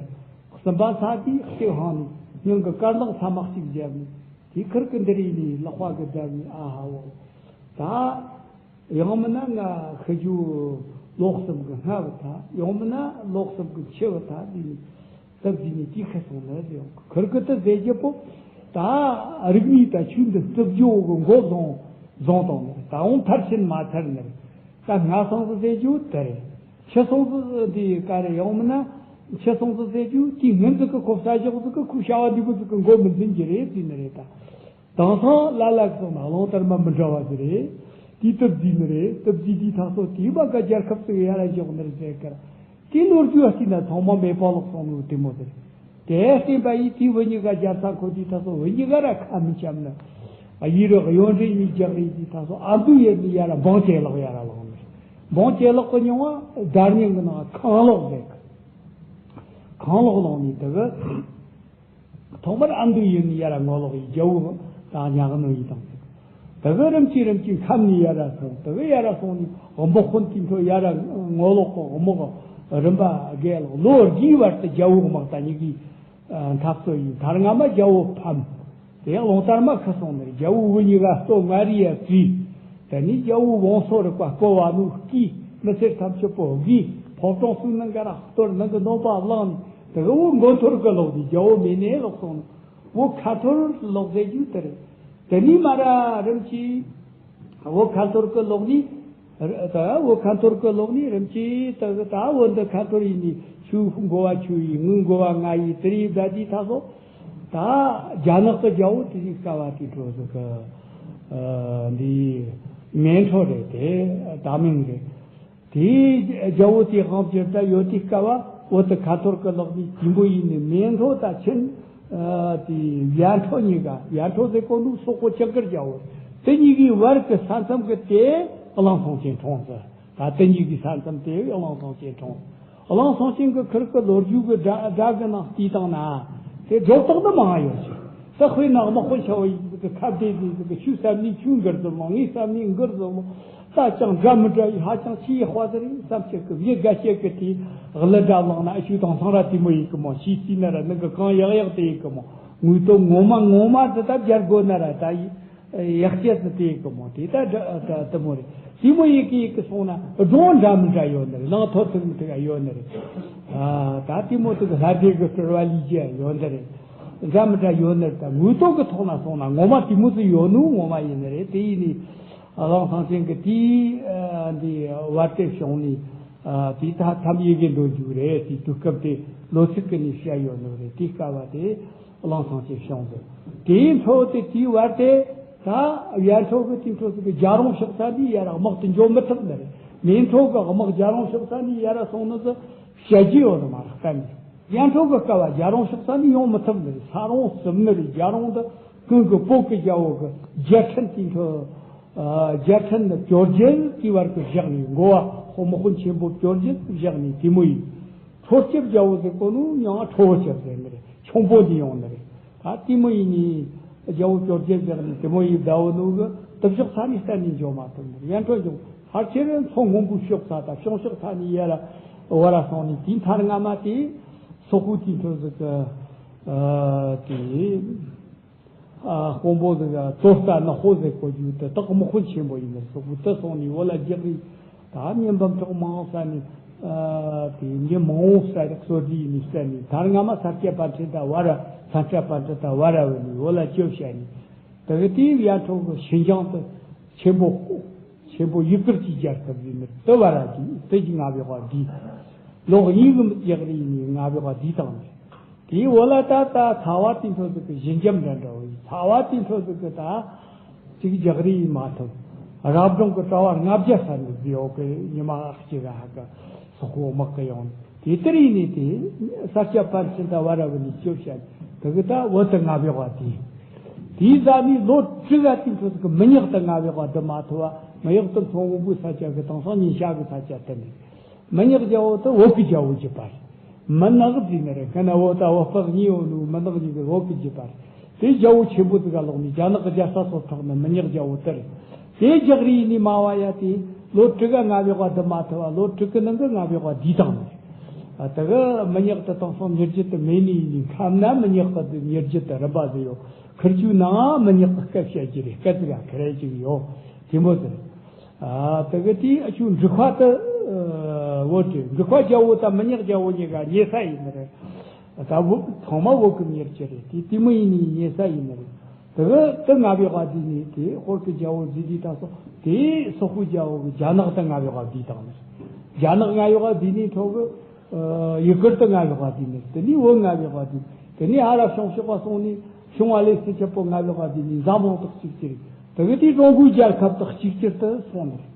གསུམ་པ་འཚལ་དུས་གཅིག་འཕངས་ནས་སྙིང་གི་དཀར་ནག་ཚ་མ་གཅིག་བརྒྱབ་ནས་དེ་ཁིར་ཀ་འདི་རེད་ནས་ལག་པ་གི་བརྡབ་ནས་ཨ་ཧ་འོ། ད། ཡང་མིན་ན་ང་ཤི་རྒྱུ་ལོ་གསུམ་གི་སྔ་བ་ཐ། ཡང་མིན་ན་ལོ་གསུམ་གི་ཕྱི་བ་ཐ་འདི་ནི་སྟབས་བདེ་ནི་དེ་ཁ་སོང་ནི་ཟེར་ཡོང་། ཁིར་ཀི་དུ་ཟེར་རྒྱུ་པོ་ད་རིག་གནས་ད་ཆོས་འདི་རྩུབ་སྦྱོར་གི་མགོ་བཟུང་བཟུང་བཏང་ནི། ད་འོང་མཐར་ཕྱིན་མ་ཐར་ནི། ད་སྔ་སོང་ཟིག་ཟེར་རྒྱུ་དེ་རེད། ཕྱི་སོང་ཟིག་འདི་ག་རེ། ཡང་མིན་ན་ཕྱི་སོང་ཟིག་ཟེར་རྒྱུ་དེ་སྔོན་ཟིག་གི་ཁོ་ས་ཞོག་ཟིག་གི་ཁོ་བྱ་བ་འདི་གི་ཟིག་གི་མགོ་མི་འཛིན་གྱི་རེད་ཟེར་ནི་རེད་ད། དེང་སང་ལ་ལ་སོང་ན་རླུང་དར་མ་མི་འདྲ་བ་ཟིག་རེད། དེ་སྟབས་བདེ་ནི་རེད། སྟབས་བདེ་དེ་ཐག་སོ་དེའི་བ་ག་རྒྱལ་ཁབ་ཟིག་ཡར་ལ་ཞོག་ནི་རེད་ཟེར་ཀར། དེ་ལོ་རྒྱུས་བ་ཟིན་ན་ཚང་མ་མེ་ཕོ་ལོག་སོང་ནོ་དེ་མོ་ཟིག་རེད། དེ་བརྟེན་པ་ཡིས་དེ་བུ་གཉིས་ཀ་རྒྱལ་ས་འཁོར་དུས་ཐག་སོ་བུ་གཉིས་ཀ་ར་ཁ་མི་འཆམ་ནི། ཨ་ཡིག་རོགས་གཡོན་འདྲེ་གཉིས་རྒྱག་རེད་དེ་ཐག་སོ་ཨ་མདོ་ཡེར་ནི་ཡར་ལ་འབངས་ཅན་ལག་ཡར་ལ་ལངས་ནི། འབངས་ཅན་ལག་གི་མྱོང་བ་དར་ཉིང་གི་ནང་ཁང་ལོག་ཟེར་གི། ཁང་ལོག་ལངས་ནི་དེ་གི། ཐོག་མར་ཨ་མདོ་ཡེར་ནས་ཡར་ངོ་ལོག་ཡིན། རྒྱལ་བོ་དང་ཉག་གནོན་ཡིན་དང་ཟེར། དེ་གི་རིམ་གྱིས་རིམ་གྱིས་ཁམས་ནས་ཡར་སོང་། དེ་གི་ཡར་སོང་ནས་དམག་དཔོན་དེ་འཕྲོ་ཡར་ངོ་ལོག་གི་དམག་རིམ་པ་བརྒལ་ལོ་བརྒྱའི་བར་དུ་རྒྱལ་བོའི་དམག་དང་གཉིས་ཀའི་འཐབ་རྩོད་ཡིན། མཐར་སྔ་མ་རྒྱལ་བོ་ཕམ། དེ་ཡང་རླུང་དར་མ་ཁ་སོང་ནས་རྒྱལ་བོའི་བུ་གཉིས་ཀ་སྟོད་མངའ་རིས་ཡར་བཙུགས། དེ་ནས་རྒྱལ་པོ་བོང་སོ་རིག་པ་བསྐོ་བ་ནུ་སྐྱིད་མི་སེར་ཐམས་ཅད་པོ་བགོས། ཕོ་བྲང་སུ་ནང་ག་ར་གཏོར་ནང་གི་ནོམ་པ་བླངས་ནས་དེ་གི་བོ་མགོན་ཐོར་གི་ལོག་དེ་རྒྱལ་པོ་མེད་ནས་ལོག་སོང་ནོ། བོ་ཁ་ཐོར་ལོག་ཟེར་རྒྱུ་དེ་རེད། དེ་ནས་མ་ར་རིམ་གྱིས་བོ་ཁ་ཐོར་གི་ལོག་ནས། ད་བོད་ཁ་འཐོར་གི་ལོག་ནས་རིམ་གྱིས་ད་ད་བོད་འདི་ཁ་འཐོར་ཡིན་ནི། ཆུ་འགོ་བ་ཆུ་ཡིན། ངུ་འགོ་བ་ང་ཡིན། དེ་རིགས་བསྡད་དུས་ད་སོ་ད་རྒྱ་ནག་གི་རྒྱལ་པོ་དེ་རིགས་སྐབས་བ་དེ་འཕྲོ་ཟིག་གི་འདི་མེ་འཕྲོ་རེད། དེ་ད་མིང་རེད། དེའི་རྒྱལ་པོ་དེ་དབང་བསྒྱུར་ད་ཡོད་དུས་སྐབས་བ་བོད་དུ་ཁ་འཐོར་གི་ལོག་ནས་དེ་མོ་ཡིན་ནི་མེ་འཕྲོ་ད་ཆེན། ཨ་དེ་ཡར་འཕྲོ་གཉིས་ཀ་ཡར་འཕྲོ་ཟེར་གོ་ནུ་སོག་པོ་ཅང་གིར་རྒྱལ་པོ་དེ་གཉིས་ཀའི་བར་གྱི་ས་མཚམས་ཀྱི་དེ་གླང་ཚོམ་ཆེན་འཁྲུངས་ཟེར། ད་དེ་གཉིས་ཀའི་ས་མཚམས་དེ་གླང་ཚོམ་ཆེན་འཁྲུངས། གླང་ཚོམ་ཆེན་གྱི་ཁུར་གྱི་ལོ་རྒྱུས་ཀྱི་སྒྲ་སྒྲ་གི་ནང་བལྟས་བཏང་ན་དེ་སྒྲོ་བཏགས་ནི་མང་ཡོད་ཅིང་། ད་དཔེར་ན་དམག་དཔོན་ཆེ་བོ་ཡིན་གི་ཁ་བདེ་དེ་གི་ཆུ་བསམ་ནི་ཆུ་འགིར་ཟེར་མོ། ངས་བསམ་ནི་འགིར་ཟེར་མོ། ད་ཅང་འདྲ་མི་འདྲ་ཡི་ཧ་ཅང་ཆེ་ཡི་དཔའ་ཟེར་ཡིན་བསམ་ཆེ་གི་ཡི་དགའ་ཆེ་གི་དེ་གླུ་སྒྲ་བླངས་ན་ཨ་ཆུ་དང་སང་ར་དེ་མོ་ཡིན་གི་མོ། ཤི་རྩི་ན་ར་ནི་གི་གང་ཡག་ཡག་དེ་ཡིན་གི་མོ། དངོས་དོན་ངོ་མ་ངོ་མ་དེ་ད་སྦྱར་དགོས་ན་ར་ད་ཡི་ཡག་ཆེ་དེ་དེ་ཡིན་གི་མོ། དེ་ད་འདྲ་ད་དེ་མོ་རེད། དེ་མོ་ཡི་གི་ཡི་གི་སོང་ན་སྒྲུང་འདྲ་མི་འདྲ་ཡོད་ནི་རེད། ནང་ཐོ་ཐུག་མི་ཐུག་ཡ་ཡོད་ནི་རེད། ཨ་ད་དེ་མོ་དེ་གི་ལྷ་སྡེ་གི་སྤྲུལ་བ་ལས་ཀྱི་ཡ་ཡོད་ནི་རེད། འདྲ་མི་འདྲ་ཡོད་ནི་རེད། ད་དངོས་དོན་གི་ཐོག་ན་སོང་ན་ངོ་མ་དེ་མོ་ཟིག་ཡོད་ནོ་ངོ་མ་ཡིན་ནི་རེད། དེ་ཡིན་ནི། གླང་ཚོམ་ཆེན་གྱི་དེའི་ཨ་འདི་བར་དེ་བྱུང་ནས་ཨ་དེའི་ཐ་མཚམས་ཡི་གེ་འགྲོ་རྒྱུ་རེད། དེའི་དུས་སྐབས་དེ་ལོ་ཚིགས་ཀྱི་ནས་བཤད་ཡོད་ནོ་རེད། དེའི་སྐབས་བ་དེ་གླང་ཚོམ་ཆེན་བྱུང་ཟེར། དེའི་འཕྲོ་དེ་དེའི་བར་དེ་ད་ཡར་འཕྲོ་གི་དེའི་འཕྲོ་ཟིག་གི་རྒྱལ་རོང་ཕྱོགས་ས་ནས་ཡར་དམག་ཏུ་འགྱོ་མི་ཐུབ་ནི་རེད། མེ་འཕྲོ་གི་དམག་རྒྱལ་རོང་ཕྱོགས་ས་ནས་ཡར་སོང་ནི་ཟིག་བཤད་རྒྱུ་ཡོད་ནི་མ་རེད། གཏན་ནས་ཡར་འཕྲོ་གི་སྐབས་བ་རྒྱལ་རོང་ཕྱོགས་ས་ནས་ཡོང་མི་ཐུབ་ནི་རེད། ས་རོང་ཟིན་ནི་རེད། རྒྱལ་རོང་དུ་ཀུན་གྱི་བོད་ཀྱི་རྒྱལ་པོ་གི་རྒྱལ་ཕྲན་དེའི་འཕྲོ། ཨ་རྒྱལ་ཕྲན་ནི་བཅོ་བརྒྱད་ཀྱི་བར་དུ་བཞག་ནས་འགོ་བ་ཧོ་དམག་དཔོན་ཆེན་པོ་བཅོ་བརྒྱད་བཞག་ནས་དེ་མོ་ཡིན། ཁྲོ་སྐྱབས་རྒྱལ་པོ་ཟེར་གོ་ནོ་ཡང་ཁྲོ་བོ་སྐྱབས་ཟེར་ནི་རེད། ཁྱུང་པོ་འདི་ཡོང་ནི་རེད། ད་དེ་མོ་ཡིན་ནི་རྒྱལ་པོ་བཅོ་བརྒྱད་བཞག་ནས་དེ་མོ་ཡིན། ཟླ་བོ་ནུ་གི་དུ་ཕྱོགས་ས་ནས་གཏན་ནས་འགྱོ་མ་ཐུབ་ནི་རེད། ཡར་འཕྲོ་འགྱོ་ཕར་ཆེར་མཚོ་སྔོན་པོའི་ཕྱོགས་ས་དང་བྱང་ཕྱོགས་ས་ནས་ཡར་བར་སོང་ནས་དེའི་མཐར་སྔ་མ་དེ་སོག་པོ་དེའི་འཕྲོ་ཟིག་གི་ཨ་དེ། ཨ་དཔོན་པོ་ཟིག་ག་ཙོ་རྟ་ནག་པོ་ཟེར་གོ་རྒྱུ་དེ་དག་དམག་དཔོན་ཆེན་པོ་ཡིན་ནི་སོག་པོ་དེ་སོང་ནས་བོད་ལ་རྒྱག་རེས་ད་མི་འབུམ་ཕྲག་མང་ས་ནས་ཨ་དེ་མི་མང་བོ་ས་རེག་གསོ་རྒྱུ་ཡིན་ནི་ས་ནས་མཐར་སྔ་མ་ས་སྐྱ་པཎ་ཆེན་དང་བར་ས་སྐྱ་པཎ་ཆེན་དང་བར་བས་ནས་བོད་ལ་སྐྱོབ་བྱས་ནས་དེ་གི་དེའི་ཡར་འཕྲོ་གི་ཤིན་ཅང་དུ་ཆེན་པོ་ཆེན་པོ་ཡུ་གུར་གྱི་རྒྱལ་ཁབ་ཡིན་ནི་དེ་བར་གྱི་དེ་གྱི་མངའ་འོག་བསྡུས། ལོ་གཉིས་གི་རྒྱག་རེས་ཡིན་ནི་མངའ་འོག་བསྡུས་བཏང་ནས། དེའི་འོག་ལ་ད་ད་ཚ་བ་དེའི་འཕྲོ་ཟིག་གི་ཞི་འཇམ་འདྲ་འདྲ་བོ་ཡིན། ཚ་བ་དེའི་འཕྲོ་ཟིག་གི་ད་ཅིག་རྒྱག་རེས་ཡིན་མ་ཐུབ། རབ་བྱུང་གི་གྲྭ་བ་ལྔ་བརྒྱ་ས་ནས་བཟི་འོག་གི་ཉི་མ་ཨག་ཅིག་ཧ་གི་སོག་པོ་དམག་གི་ཡོང་། དེ་ལྟར་ཡིན་ནས་དེ་ས་སྐྱ་པཎ་ཆེན་དང་བར་བ་ནས་སྐྱོབ་བྱ་དེ་གི་ད་བོད་དུ་མངའ་འོག་བསྡུས། དེའི་ཟ་ནས་ལོ་དྲུག་ག་དེའི་འཕྲོ་ཟིག་གི་མི་ཉག་ཏུ་མངའ་འོག་བསྡུ་མ་ཐུབ་བ། མི་ཉག་ཏུ་མཚོ་སྔོན་པོའི་ས་ཆ་གི་དེང་སང་ཉིན་ཤག་གི་ས་ཆ་དེ་ནས། མི་ཉག་རྒྱལ་པོ་དེ་བོད་ཀྱི་རྒྱལ་པོ་བརྒྱུད་པ་རེད། མི་ནག་ཟེར་ནི་རེད། ཁ་ན་བོད་དང་བོད་པ་གཉིས་ཡོད་ནོ། མི་ནག་གཉིས་ཀྱི་བོད་ཀྱི་བརྒྱུད་པ་རེད། དེ་རྒྱལ་པོ་ཆེན་པོ་ཟིག་ག་ལོག་ནས་རྒྱ་ནག་གི་རྒྱལ་ས་སོར་ཐོག་ནས་མི་ཉག་རྒྱལ་པོ་དེ་རེད། དེ་རྒྱག་རེས་ནས་མ་བ་ཡ་དེ་ལོ་དྲུག་ག་མངའ་འོག་བསྡུ་མ་ཐུབ་བ། ལོ་དྲུག་གི་ནང་གི་མངའ་འོག་བསྡུས་བཏང་ནས། ཨ་དེ་གི་མི་ཉག་དེ་དེང་སང་མྱི་རྒྱུད་དུ་མེད་ནི་ཡིན་ནི། ཁམས་ན་མི་ཉག་གི་མྱི་རྒྱུད་དུ་རིམ་པ་ཟིག་ཡོད། ཁིར་ཆུ་ནང་མི་ཉག་གི་སྐད་བཤད་ཀྱི་རེད། སྐད་ཟིག་ག་ཁེ་རེ་ཅིག་ཡོད། དེ་མོ་ཟིག་རེད། ཨ་དེ་གི་དེའི་ཨ་ཆུ་འབྲུག་པ་དེ་ཨ་བོད་དེ་འབྲུག་པ་རྒྱལ་པོ་དང་མི་ཉག་རྒྱལ་པོ་གཉིས་ཀ་ཉེ་ས་ཡིན་ནི་རེད། ད་བོད་ཚང་མ་བོད་ཀྱི་མྱི་རྒྱུད་རེད། དེ་དེ་མོ་ཡིན་ནི་ཉེ་ས་ཡིན་ནི་རེད། དེ་གི་དེ་མངའ་འོག་བསྡུས་ནས་དེ་ཧོར་གྱི་རྒྱལ་པོ་བཟི་དུས་ད་སོ་དེ་སོག་པོའི་རྒྱལ་པོ་གི་རྒྱ་ནག་དེ་མངའ་འོག་བསྡུས་བཏང་ནི་རེད། རྒྱ་ནག་མངའ་འོག་བསྡུས་ནས་འཕྲོ་གི་ཨ་ཡུ་གུར་དེ་མངའ་འོག་བསྡུས་ནི་རེད། དེ་ནས་བོད་མངའ་འོག་བསྡུས། དེ་ནས་ཧ་ར་བྱང་ཕྱོགས་པ་སོང་ནས་བྱང་ཨ་ལེ་སི་ཆེན་པོ་མངའ་འོག་བསྡུས་ནས་འཛམ་གླིང་དེ་གཅིག་གྱུར། དེ་གི་དེ་ཀྲུང་གོའི་རྒྱལ་ཁབ་དེ་གཅིག་གྱུར་དུ་སོང་ནི་རེད།